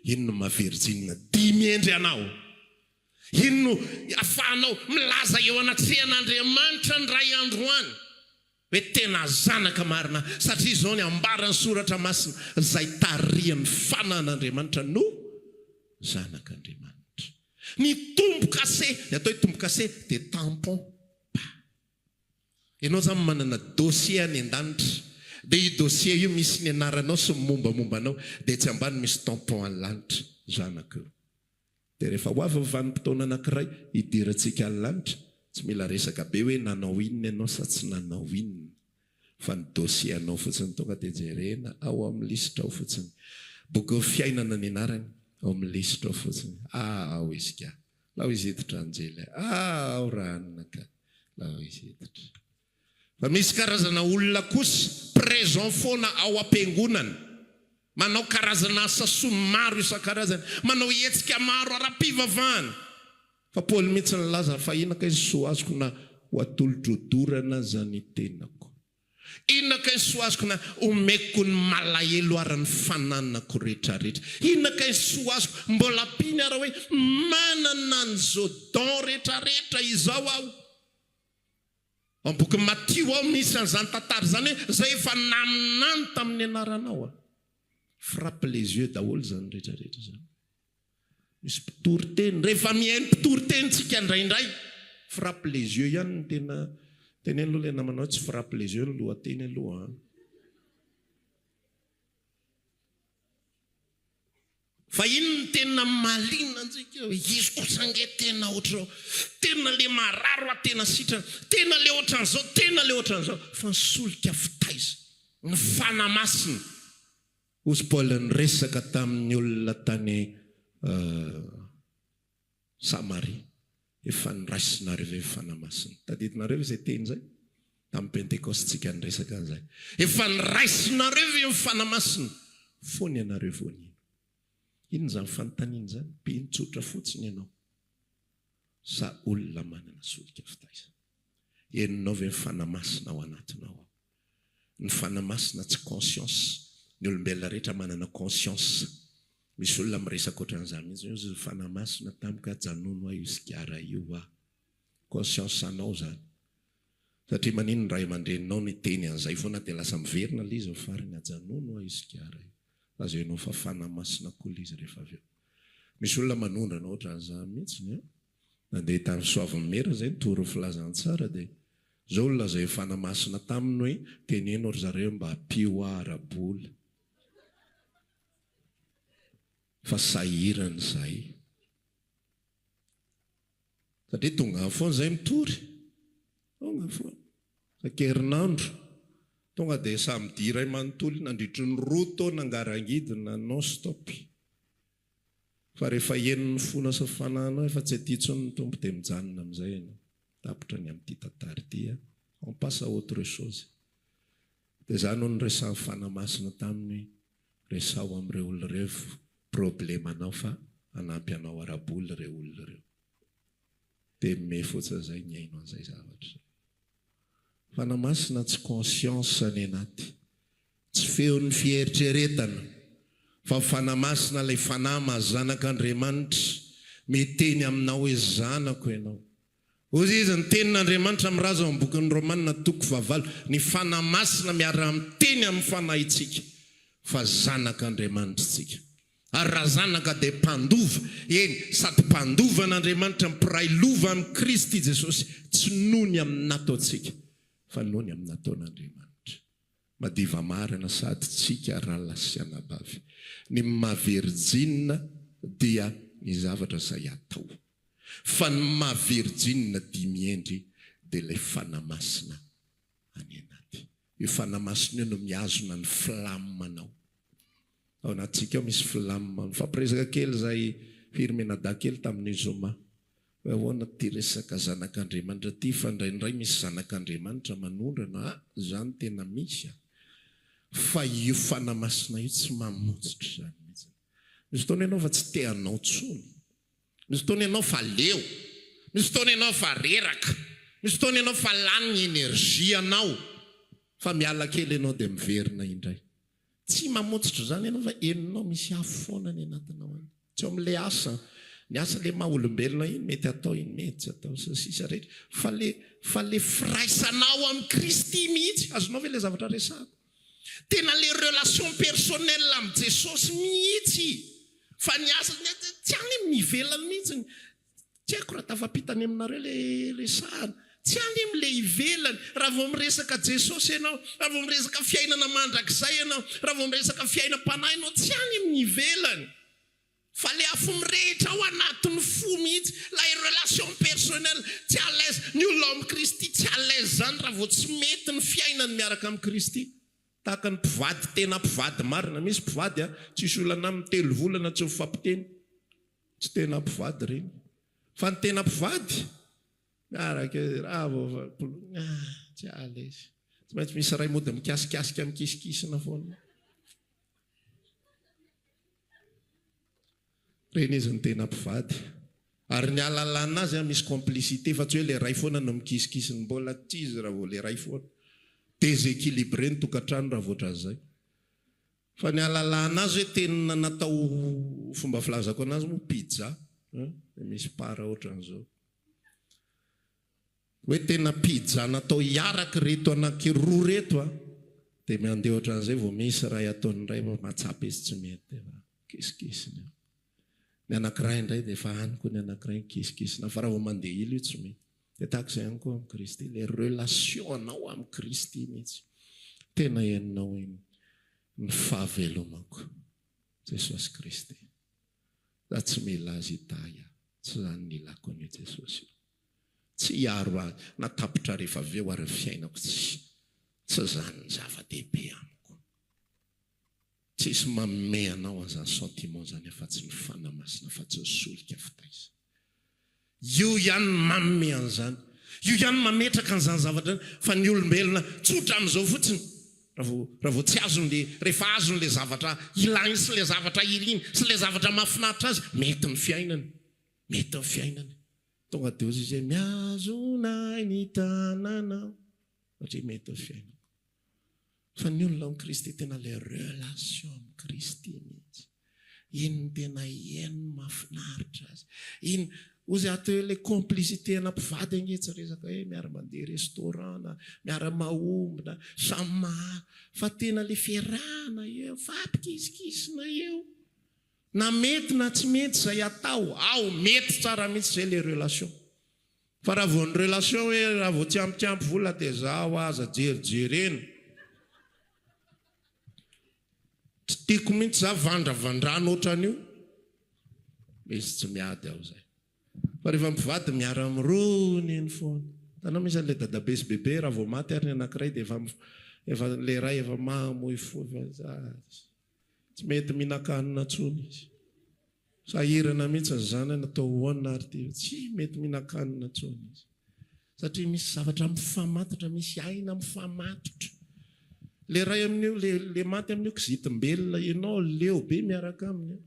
iny no maha virjina dimy endry anao. Iny no ahafahanao milaza eo anatrehan'Andriamanitra indray andro any. Hoe tena zanaka marina satria izao ny ambaran'ny Soratra Masina, izay tarihan'ny Fanahin'Andriamanitra no zanak'Andriamanitra. Ny tombo-kase, ny atao hoe tombo-kase dia tampon, pa. Ianao izany manana dossier any an-danitra, dia io dossier io misy ny anaranao sy ny mombamomba anao, dia etsy ambany misy tampon any lanitra, zanako io. Dia rehefa ho avy ny vanim-potoana anankiray hidirantsika any lanitra, tsy mila resaka be hoe nanao inona ianao sa tsy nanao inona, fa ny dossier anao fotsiny tonga dia jerena ao amin'ny lisitra ao fotsiny. Bokin'ny fiainana ny anarany, ao amin'ny lisitra ao fotsiny. Ah, ao izy ka. Lao izy hiditra anjely a. Ah, ao Rahanina ka. Lao izy hiditra. Fa misy karazana olona kosa présent foana ao am-piangonana, manao karazana asa soa maro isan-karazany, manao hetsika maro ara-pivavahana. Fa Paoly mihitsy nilaza fa inona kay soa azoko na ho atolotro hodorana aza ny tenako. Inona kay ny soa azoko na omeko ny malahelo ara ny fananako retraretra? Inona kay ny soa azoko? Mbola ampiany ara hoe manana an'izao don retraretra izao aho. Ao amin'ny bokin'i Matio ao misy an'izany tantara izany hoe izay efa naminany tamin'ny anaranao aho. Frappe les yeux daholo izany retraretra izany. Misy mpitory teny, rehefa mihaino mpitory teny tsika indraindray, frappe les yeux ihany no tena, teneno aloha ilay namanao hoe tsy frappe les yeux ny lohateny aloha an. Fa iny no tena mahaliana antsika hoe izy kosa ange tena ohatr'izao, tena le marary hoa tena sitrana, tena le ohatran'izao, tena le ohatran'izao, fa ny solika fitaiza, ny fanahy masina. Hozy Paul niresaka tamin'ny olona tany Samaria, Efa noraisinareo ve ny Fanahy Masina? Tadidinareo ve izay teny izay? Tamin'ny Pentekoste tsika niresaka an'izay. Efa noraisinareo ve ny Fanahy Masina fony ianareo vao nino? Inona izany fanontaniana izany? Mpino tsotra fotsiny ianao sa olona manana solika fitaizana? Henonao ve ny Fanahy Masina ao anatinao ao? Ny Fanahy Masina tsy conscience. Ny olombelona rehetra manana conscience. Misy olona miresaka ohatran'izany mihitsy hoe ozy ny Fanahy Masina tamiko ajanony hoa io sigara io hoa. Conscience anao izany. Satria manino ny ray aman-dreninao niteny an'izay foana dia lasa miverina ilay izy ny farany ajanony hoa io sigara io. Lazainao fa Fanahy Masina koa ilay izy rehefa avy eo. Misy olona manondrana ohatran'izany mihitsy an. Nandeha tany Soavinimera izay nitory ny filazantsara dia izao no lazain'ny Fanahy Masina taminy hoe teneno ry zareo mba ampio ahy ara-bola fa sahirana izahay. Satria tonga any foana izahay mitory, tonga foana isan-kerinandro, tonga dia samedi iray manontolo nandritry ny roa taona ngarangidina non stop. Fa rehefa henon'ny fonao sy ny fanahinao efa tsy aty intsony ny Tompo dia mijanona amin'izay ianao. Tapitra ny amin'ity tantara ity an. On passe à autre chose. Dia za no niresahan'ny Fanahy Masina taminy hoe resaho amin'ireo olona ireo problemanao fa hanampy anao ara-bola ireo olona ireo. Dia mimehy fotsiny izay nihaino an'izay zavatra izay. Fanahy Masina tsy conscience any anaty. Tsy feon'ny fieritreretana, fa Fanahy Masina ilay Fanahy maha zanak'Andriamanitra, miteny aminao hoe zanako ianao. Hoy izy, ny tenin'Andriamanitra milaza ao amin'ny bokin'ny Romana toko fahavalo, ny Fanahy Masina miara-miteny amin'ny fanahintsika fa zanak'Andriamanitra isika. Ary raha zanaka dia mpandova, eny, sady mpandova an'Andriamanitra, mpiray lova amin'i Kristy Jesosy, tsy noho ny amin'ny nataontsika, fa noho ny amin'ny nataon'Andriamanitra. Madiva marina sady tsika rahalahy sy anabavy. Ny maha virjina dia ny zavatra izay atao. Fa ny maha virjina dimihendry dia ilay Fanahy Masina any anaty. Io Fanahy Masina io no mihazona ny flamme-nao. Ao anatintsika ao misy flamme. Nifampiresaka kely izahay firy mianadahy kely tamin'ny zoma. Hoe ahoana ity resaka zanak'Andriamanitra ity fa indraindray misy zanak'Andriamanitra manondrana a! Izany tena misy a! Fa io Fanahy Masina io tsy mamonjitra izany mihitsy. Misy fotoana ianao fa tsy te hanao intsony. Misy fotoana ianao fa leo. Misy fotoana ianao fa reraka. Misy fotoana ianao fa lany ny énergie anao. Fa miala kely ianao dia miverina indray. Tsy mamontsitra izany ianao fa henonao misy afo foana any anatinao any. Tsy eo amin'ilay asa, ny asa ilay maha olombelona iny mety atao iny mety tsy atao sy ny sisa rehetra fa le fa le firaisanao amin'i Kristy mihitsy, azonao ve ilay zavatra resahako? Tena le relation personnelle amin'i Jesosy mihitsy fa ny asa tsy any amin'ny ivelany mihitsy. Tsy haiko raha tafapita any aminareo le resahana. Tsy any amle ivelany. Raha vao miresaka Jesosy ianao, raha vao miresaka fiainana mandrakizay ianao, raha vao miresaka fiainam-panahy ianao, tsy any amin'ny ivelany. Fa le afo mirehitra ao anatin'ny fo mihitsy, ilay relation personnelle. Tsy à l'aise, ny olona ao amin'i Kristy tsy à l'aise izany raha vao tsy mety ny fiainany miaraka amin'i Kristy. Tahaka ny mpivady tena mpivady marina. Misy mpivady tsisy olana aminy, telo volana tsy mifampiteny. Tsy tena mpivady ireny. Fa ny tena mpivady, miaraka eo raha vao ah, tsy à l'aise. Tsy maintsy misy iray mody mikasikasika mikisikisina foana. Ireny izy no tena mpivady. Ary ny ahalalana azy misy complicité fa tsy hoe ilay iray foana no mikisikisina. Mbola tsy izy raha vao ilay iray foana. Déséquilibré ny tokantrano raha vao ohatran'izay. Fa ny ahalalahana azy hoe tena natao fomba filazako anazy moa pizza an, dia misy part ohatran'izao. Hoe tena pizza natao hiaraka ireto anankiroa ireto an, dia mandeha ohatran'izay vao misy iray ataon'ny iray fa mahatsapa izy tsy mety dia efa kisikisiny eo. Ny anankiray indray dia efa any koa ny anankiray kisikisina fa raha vao mandeha ila io tsy mety. Dia tahaka izay ihany koa amin'i Kristy, ilay relation anao amin'i Kristy mihitsy. Tena henonao iny ny fahavelomako, Jesosy Kristy. Za tsy mila azy hitahy ahy, tsy izany ny ilako an'io Jesosy io. Tsy hiaro ahy na tapitra rehefa avy eo ary ny fiainako, tsy tsy izany ny zava-dehibe amiko. Tsisy manome anao an'izany sentiment izany afa-tsy ny Fanahy Masina, afa-tsy ny solika fitaiza. Io ihany no manome an'izany. Io ihany no mametraka an'izany zavatra izany. Fa ny olombelona tsotra amin'izao fotsiny, raha vao, raha vao tsy azony ilay, rehefa azony ilay zavatra ilainy sy ilay zavatra iriny sy ilay zavatra mahafinaritra azy, mety ny fiainany. Mety ny fiainany. Tonga dia hozy izy hoe, mihazona ahy ny tananao, satria mety ny fiainako. Fa ny olona ao amin'i Kristy tena ilay relation amin'i Kristy mihitsy. Iny no tena heno mahafinaritra azy. Iny, hozy ato hoe ilay complicité ana mpivady ange tsy resaka hoe miara-mandeha restaurant na miara-mahomby na samy maha, fa tena ilay fiarahana eo, mifampikisikisina eo. Na mety na tsy mety izay atao, ao mety tsara mihitsy izay ilay relation. Fa raha vao ny relation hoe raha vao tsy ampy vola dia zaho aza jerijerena. Tsy tiako mihitsy za vandravandrana ohatran'io. Misy tsy miady ao zay. Fa rehefa mpivady miara mirona eny foana. Hitanao misy an'ilay dadabe sy bebe raha vao maty ary ny anankiray dia efa efa ilay iray efa mamoy fo efa tsy mety mihinan-kanina intsony izy. Sahirana mihitsy ny zanany atao ahoana ary ty tsy mety mihinan-kanina intsony izy satria misy zavatra mifamatotra, misy aina mifamatotra. Le ray amin'io, le le maty amin'io kizitim-belona ianao leo be miaraka aminy an.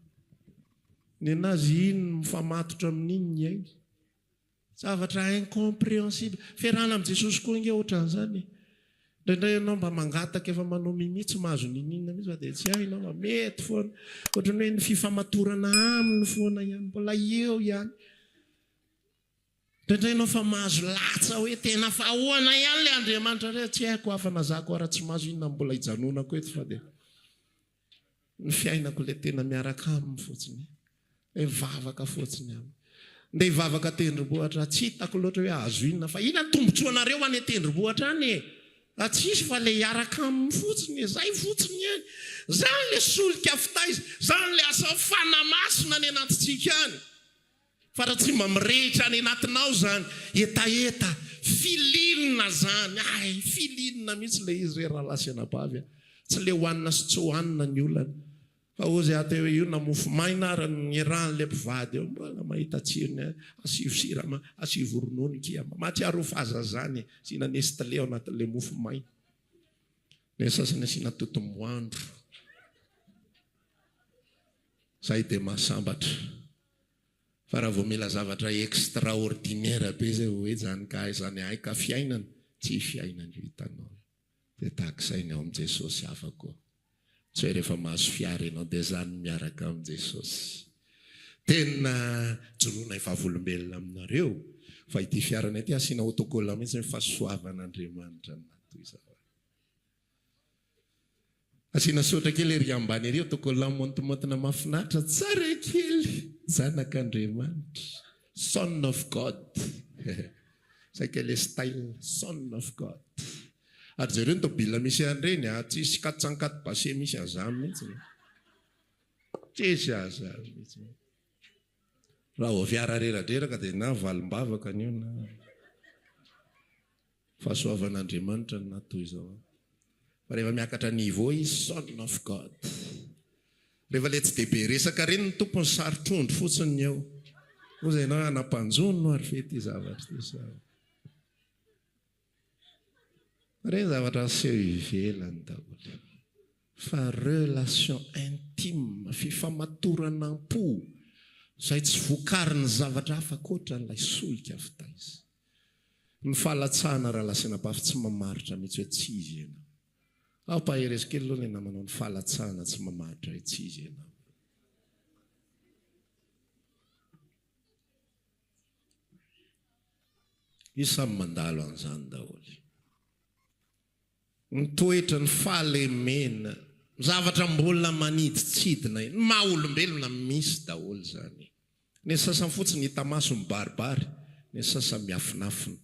Nenazy iny mifamatotra amin'iny ny ainy. Zavatra incomprehensible. Fiarahana amin'i Jesosy koa ange ohatran'izany e. Indraindray ianao mba mangataka efa manao mimi tsy mahazo niniana mihitsy fa dia tsy hainao fa mety foana. Ohatran'ny hoe ny fifamatorana aminy foana ihany, mbola eo ihany. Indraindray ianao fa mahazo latsa hoe tena fa ahoana ihany ilay Andriamanitra re, tsy haiko hafa na za koa raha tsy mahazo inona no mbola hijanonako eto fa dia. Ny fiainako ilay tena miaraka aminy fotsiny, ilay mivavaka fotsiny aminy. Ndeha hivavaka an-tendrombohitra, tsy hitako loatra hoe azo inona fa inona ny tombotsoanareo any an-tendrombohitra any e? Raha tsy hisy fa ilay hiaraka aminy fotsiny e, zay fotsiny ihany. Zany ilay solika fitaiza, zany ilay asan'ny Fanahy Masina any anatintsika any. Fa raha tsy mba mirehitra any anatinao izany hetaheta, filinina izany, hay, filinina mihitsy ilay izy re rahalahy sy anabavy a! Tsy ilay hohanina sy tsy hohanina ny olana. Fa hozy aho teo hoe io na mofo maina ary ny niarahan'ilay mpivady eo, mbola mahita tsirony ihany, asivo siramamy, asivo ronono kia, mahatsiaro ho fahazazana e, asiana nestlé ao anatin'ilay mofo maina. Ny sasany asiana totomoandro. Zay dia mahasambatra. Fa raha vao mila zavatra extraordinaire be zay vao hoe zany ka zany hay ka fiainana, tsy fiainana io hitanao io. Dia tahaka izay ny ao amin'i Jesosy hafa koa. Tsy hoe rehefa mahazo fiara ianao dia zany miaraka amin'i Jesosy. Tena joroanay vavolombelona aminareo fa ity fiaranay ity asiana autocollant mihitsy hoe fahasoavan'Andriamanitra no natohizana. Asiana soratra kely ery ambany ery autocollant maontimaontina mahafinaritra tsara kely zanak'Andriamanitra son of God saika le style son of God ary jereo ny tobila misy an'ireny a tsisy 404 basé misy an'izany mihitsy tsisy an'izany mihitsy raha vao fiara reradreraka dia na valim-bavaka an'io na Fahasoavan'Andriamanitra ny naha toy izao ahy. Fa rehefa miakatra niveau izy, son of God. Rehefa le tsy dia be resaka reny ny tompony sary trondro fotsiny ny eo. Oza ianao hoe hanampanjono ary ve ity zavatra ity sa. Reny zavatra aseho ivelany daholo. Fa relation intime, fifamatorana am-po, izay tsy vokarin'ny zavatra hafa ankoatra an'ilay solika fitaiza. Ny fahalatsahana rahalahy sy anabavy tsy mamaritra mihitsy hoe tsy izy ianao. Ampaherezo kely aloha ilay namanao ny fahalatsahana tsy mamaritra hoe tsy izy ianao. Io samy mandalo an'izany daholo. Ny toetra, ny fahalemena, ny zavatra mbola manidintsidina, ny maha olombelona misy daholo izany. Ny sasany fotsiny hita maso mibaribary, ny sasany miafinafina.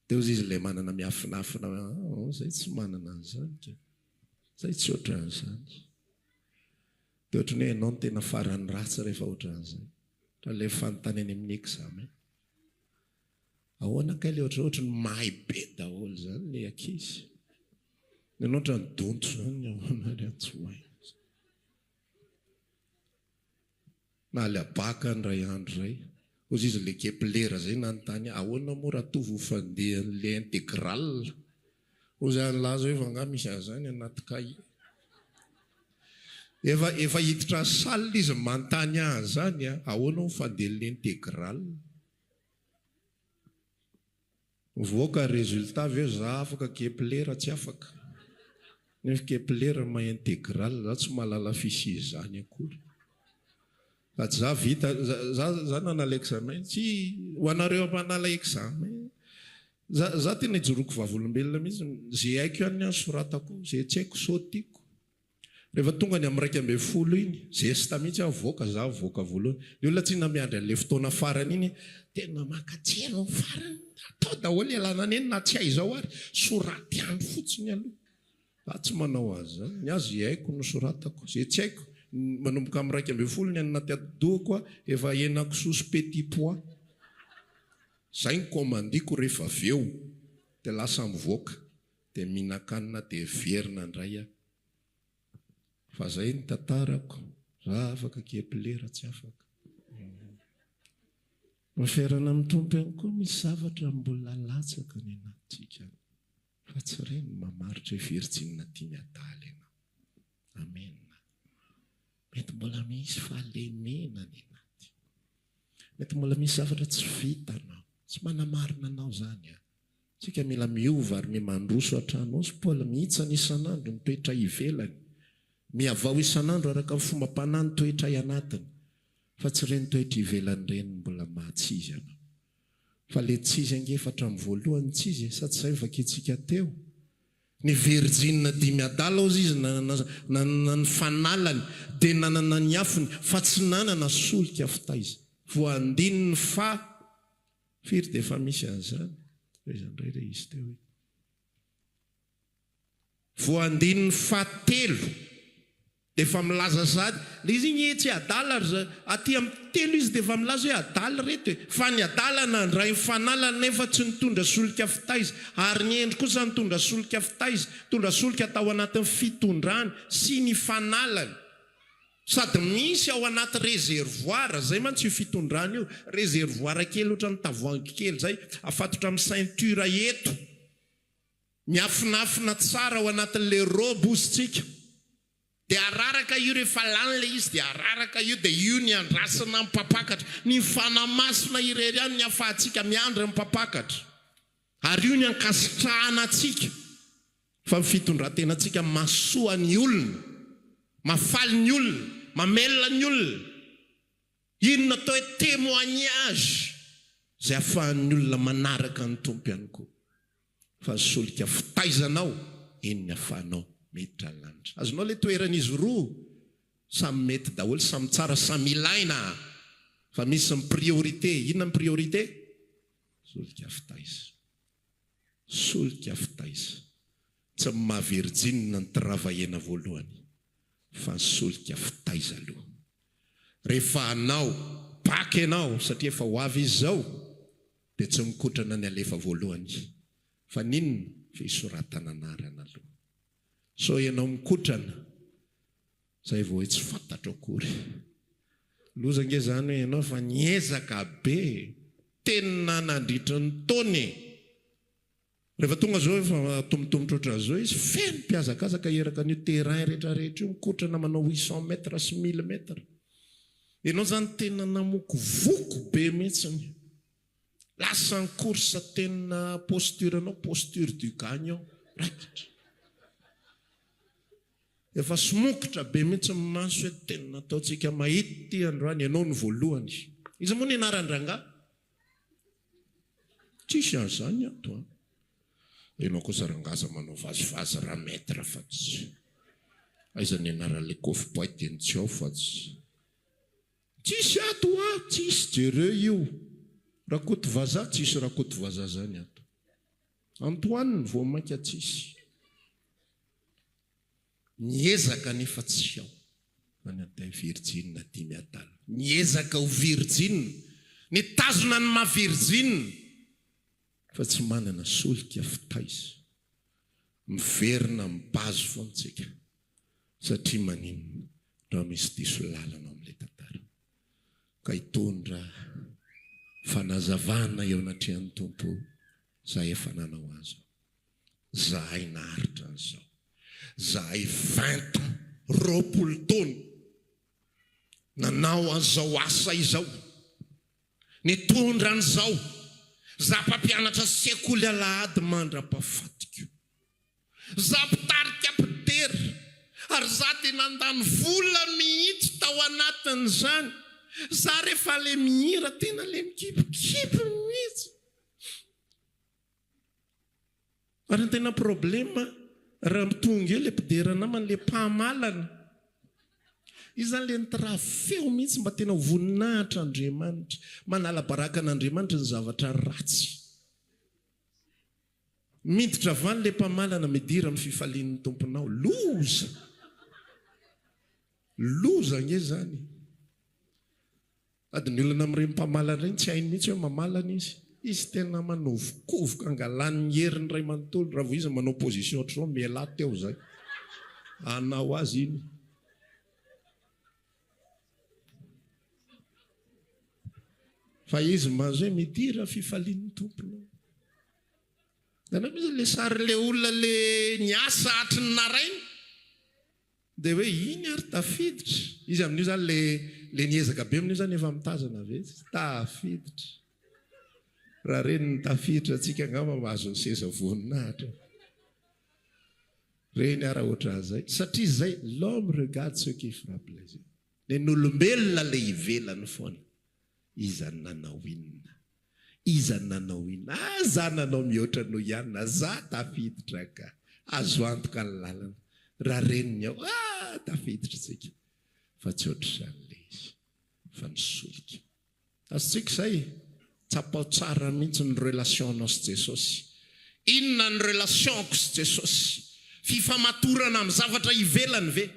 Dia hozy izy ilay manana miafinafina hoe ah, izay tsy manana an'izany ka. Izay tsy ohatran'izany. Dia ohatran'ny hoe ianao no tena farany ratsy rehefa ohatran'izay. Ohatran'ilay fanontaniana amin'ny examen. Ahoana kay le ohatry ohatry ny mahay be daholo zany le ankizy. Ny anao ohatran'ny donto zany ahoana ary an tsy mahay. Nahalabaka ny ray andro zay. Hozy izy le Kepler zay nanontany ahy ahoana moa Ratovo ho fandehan'le intégrale. Hozy aho nilaza hoe fa angaha misy an'izany anaty cahier. Efa efa hiditra salle izy manontany ahy an'izany an, ahoana ho fandehan'le intégrale. Mivoaka résultat avy eo za afaka Kepler tsy afaka. Nefa Kepler mahay intégrale za tsy mahalala fichier zany akory. Sady za vita za za nanala examen tsy ho anareo mpanala examen za za tena ijoroako vavolombelona mihitsy ze haiko ihany ny ahy soratako ze tsy haiko sautiko. Rehefa tonga ny amin'ny 11 iny, zesta mihitsy aho voaka, za voaka voalohany. Ny olona tsinona miandry an'ilay fotoana farany iny, tena mankatsiaro ny farany, atao daholo ialana nenina na tsy hay izao ary, soraty any fotsiny aloha. Za tsy manao an'izany, ny ahy ze haiko no soratako, ze tsy haiko, manomboka amin'ny 11 ny any anaty atidohako efa henakisoa sy petit pois. Zay ny commandiko rehefa avy eo, dia lasa mivoaka. Dia mihinan-kanina dia heverina indray aho. Fa zay ny tantarako, za afaka Kepler tsy afaka. Ny fiainana amin'ny Tompo ihany koa misy zavatra mbola latsaka any anatintsika any. Fa tsy ireny no mamaritra hoe virjina tia miadala ianao. Amen. Mety mbola misy fahalemena any anaty. Mety mbola misy zavatra tsy vitanao. Tsy manamarina anao izany an. Tsika mila miova ary miha mandroso hatrany. Hozy Paoly, mihitsana isan'andro ny toetray ivelany. Mihavao isan'andro araka ny fombam-panahy ny toetray anatiny. Fa tsy ireny toetra ivelany ireny no mbola maha tsy izy anao. Fa le tsy izy ange efa hatramin'ny voalohany tsy izy e, sa tsy izay no vakintsika teo? Ny virjina dimy adala hozy izy nanana nanana ny fanalany dia nanana ny afony fa tsy nanana solika fitaiza. Voaandininy fa. Firy dia efa misy an'izany? Aiza indray ilay izy teo iny? Vao andininy fahatelo dia efa milaza sahady. Ilay izy iny tsy adala ry za, aty amin'ny telo izy dia efa milaza hoe adala ireto e. Fa ny adala nandray ny fanalany nefa tsy nitondra solika fitaiza, ary ny hendry kosa nitondra solika fitaiza, nitondra solika tao anatin'ny fitondrany sy ny fanalany. Sady misy ao anaty réservoir, zay mantsy io fitondrana io, réservoir kely ohatran'ny tavoahangy kely zay, afatotra amin'ny ceinture eto, miafinafina tsara ao anatin'le robe ozy tsika, de araraka io rehefa lany le izy de araraka io de io ny andrasana ny mpampakatra, ny Fanahy Masina irery ihany ny afahantsika miandry ny mpampakatra, ary io ny ankasitrahana antsika. Fa ny fitondran-tenantsika mahasoa ny olona, mahafaly ny olona, mamelona ny olona. Inona atao hoe témoignage izay ahafahan'ny olona manaraka ny Tompo ihany koa. Fa ny solika fitaizanao, iny ny ahafahanao miditra ny lanitra. Azonao ilay toeran'izy roa? Samy mety daholo, samy tsara, samy ilaina. Fa misy ny priorité. Inona ny priorité? Solika fitaiza. Solika fitaiza. Tsy ny maha virjina ny travaillena voalohany fa ny solika fitaiza aloha. Rehefa hanao bac ianao satria efa ho avy izy izao dia tsy mikotrana ny alefa voalohany fa n'inona fisoratana anarana aloha. Sao ianao mikotrana zay vao hoe tsy fantatro akory. Loza ange zany hoe ianao efa niezaka be e! Tena nandritry ny taona e! Rehefa tonga zao efa atomotomotra ohatran'izao izy, feno mpihazakazaka eraka an'io terrain rehetra rehetra io, mikotrana manao 800 mètres sy 1000 mètres. Ianao zany tena namokovoko be mihitsiny. Lasa ny course tena posture nao posture du gagnant raikitra. Efa somokotra be mihitsy ny maso hoe tena ataontsika mahita ity androany, ianao no voalohany. Iza moa ny anaran-drangahy? Tsisy an'izany ato an. Ianao kosa rangahy aza manao vazivazy ra maître fa tsy. Aiza ny anaran'ilay kôfy boite eny tsy ao fa tsy. Tsisy ato hoa, tsisy, jereo io. Rakotovazaha, tsisy Rakotovazaha zany ato. Antoine, vao mainka tsisy. Niezaka nefa tsy ao. Any anday virjina dimy adala. Niezaka ho virjina, nitazona ny maha virjina fa tsy manana solika fitaiza. Miverina amin'ny base foana tsika satria maninona raha misy diso lalana ao amin'ilay tantara ka hitondra fanazavana eo anatrehan'ny Tompo za efa nanao azy aho. Zahay naharitra an'izao. Zahay vingt ans, 20 taona, nanao an'izao asa izao, nitondra an'izao. Za mpampianatra sekoly alahady mandra-pahafatiko. Za mpitarika mpidera ary za dia nandany vola mihitsy tao anatin'izany. Za rehefa le mihira tena le mikipikipy mihitsy. Ary ny tena problème raha tonga eo le mpidera namany le mpamalana. Izy zany le nitravy feo mihitsy mba tena ho voninahitra Andriamanitra. Manala baraka an'Andriamanitra ny zavatra ratsy. Miditra avy any le mpamalana midira amin'ny fifalian'ny Tomponao. Loza! Loza ange zany. Sady ny olona amin'ireny mpamalana ireny tsy hainy mihitsy hoe mamalana izy. Izy tena manovokovoka angalany ny heriny iray manontolo. Raha vao izy manao position ohatr'izao mialà teo izay. Hanao azy iny. Fa izy mahazo hoe midira fifalian'ny Tomponao. Hitanao mihitsy ilay sarin'ilay olona ilay niasa hatry ny naraina. Dia hoe iny ary tafiditra. Izy amin'io izany le le niezaka be amin'io izany efa mitazana ve izy? Tafiditra. Raha reny ny tafiditra antsika angamba mahazo ny seza voninahitra. Reny ara ohatran'izay. Satria izay, l'homme regarde ce qui fera plaisir. Nen'olombelona le ivelany foana. Iza no nanao inona? Iza no nanao inona? Ah, za nanao mihoatra noho i anona, za tafiditra ka! Azo antoka ny lalana. Raha reniny ao, ah, tafiditra tsika. Fa tsy ohatr'izany le izy, fa ny solika. Azontsika izay? Tsapao tsara mihitsy ny relation-nao sy Jesosy. Inona ny relation-ko sy Jesosy? Fifamatorana amin'ny zavatra ivelany ve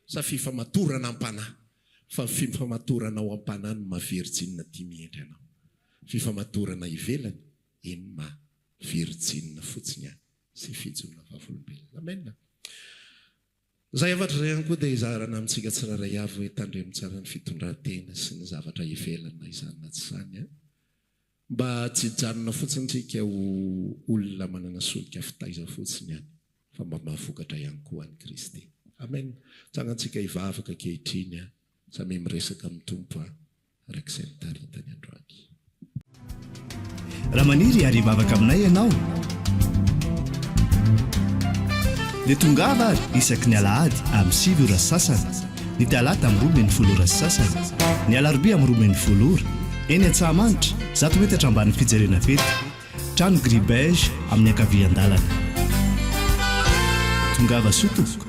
sa fifamatorana am-panahy? Fa ny fifamatorana ao am-panahy no maha virjina tia mihendry anao. Fifamatorana ivelany, eny maha virjina fotsiny ihany sy fijoroana vavolombelona. Amen. Izay hafatra izay ihany koa dia hizarana amintsika tsirairay avy hoe tandremo tsara ny fitondran-tena sy ny zavatra ivelany na izany na tsy izany an. Mba tsy hijanona fotsiny tsika ho olona manana solika fitaiza fotsiny ihany fa mba mahavokatra ihany koa an'i Kristy. Amen. Tsangantsika hivavaka ankehitriny a. Samia miresaka amin'ny Tompo a, araka izay nitaritany androany. Raha maniry ary hivavaka aminay ianao dia tongava ary isaky ny alahady amin'ny 9 ora sy sasany, ny talata amin'ny 12 ora sy sasany, ny alarobia amin'ny 12 ora, eny Antsahamanitra, zato metatra ambanin'ny fijerena fety, trano gris beige amin'ny ankavian-dalana. Tongava soa tompoko.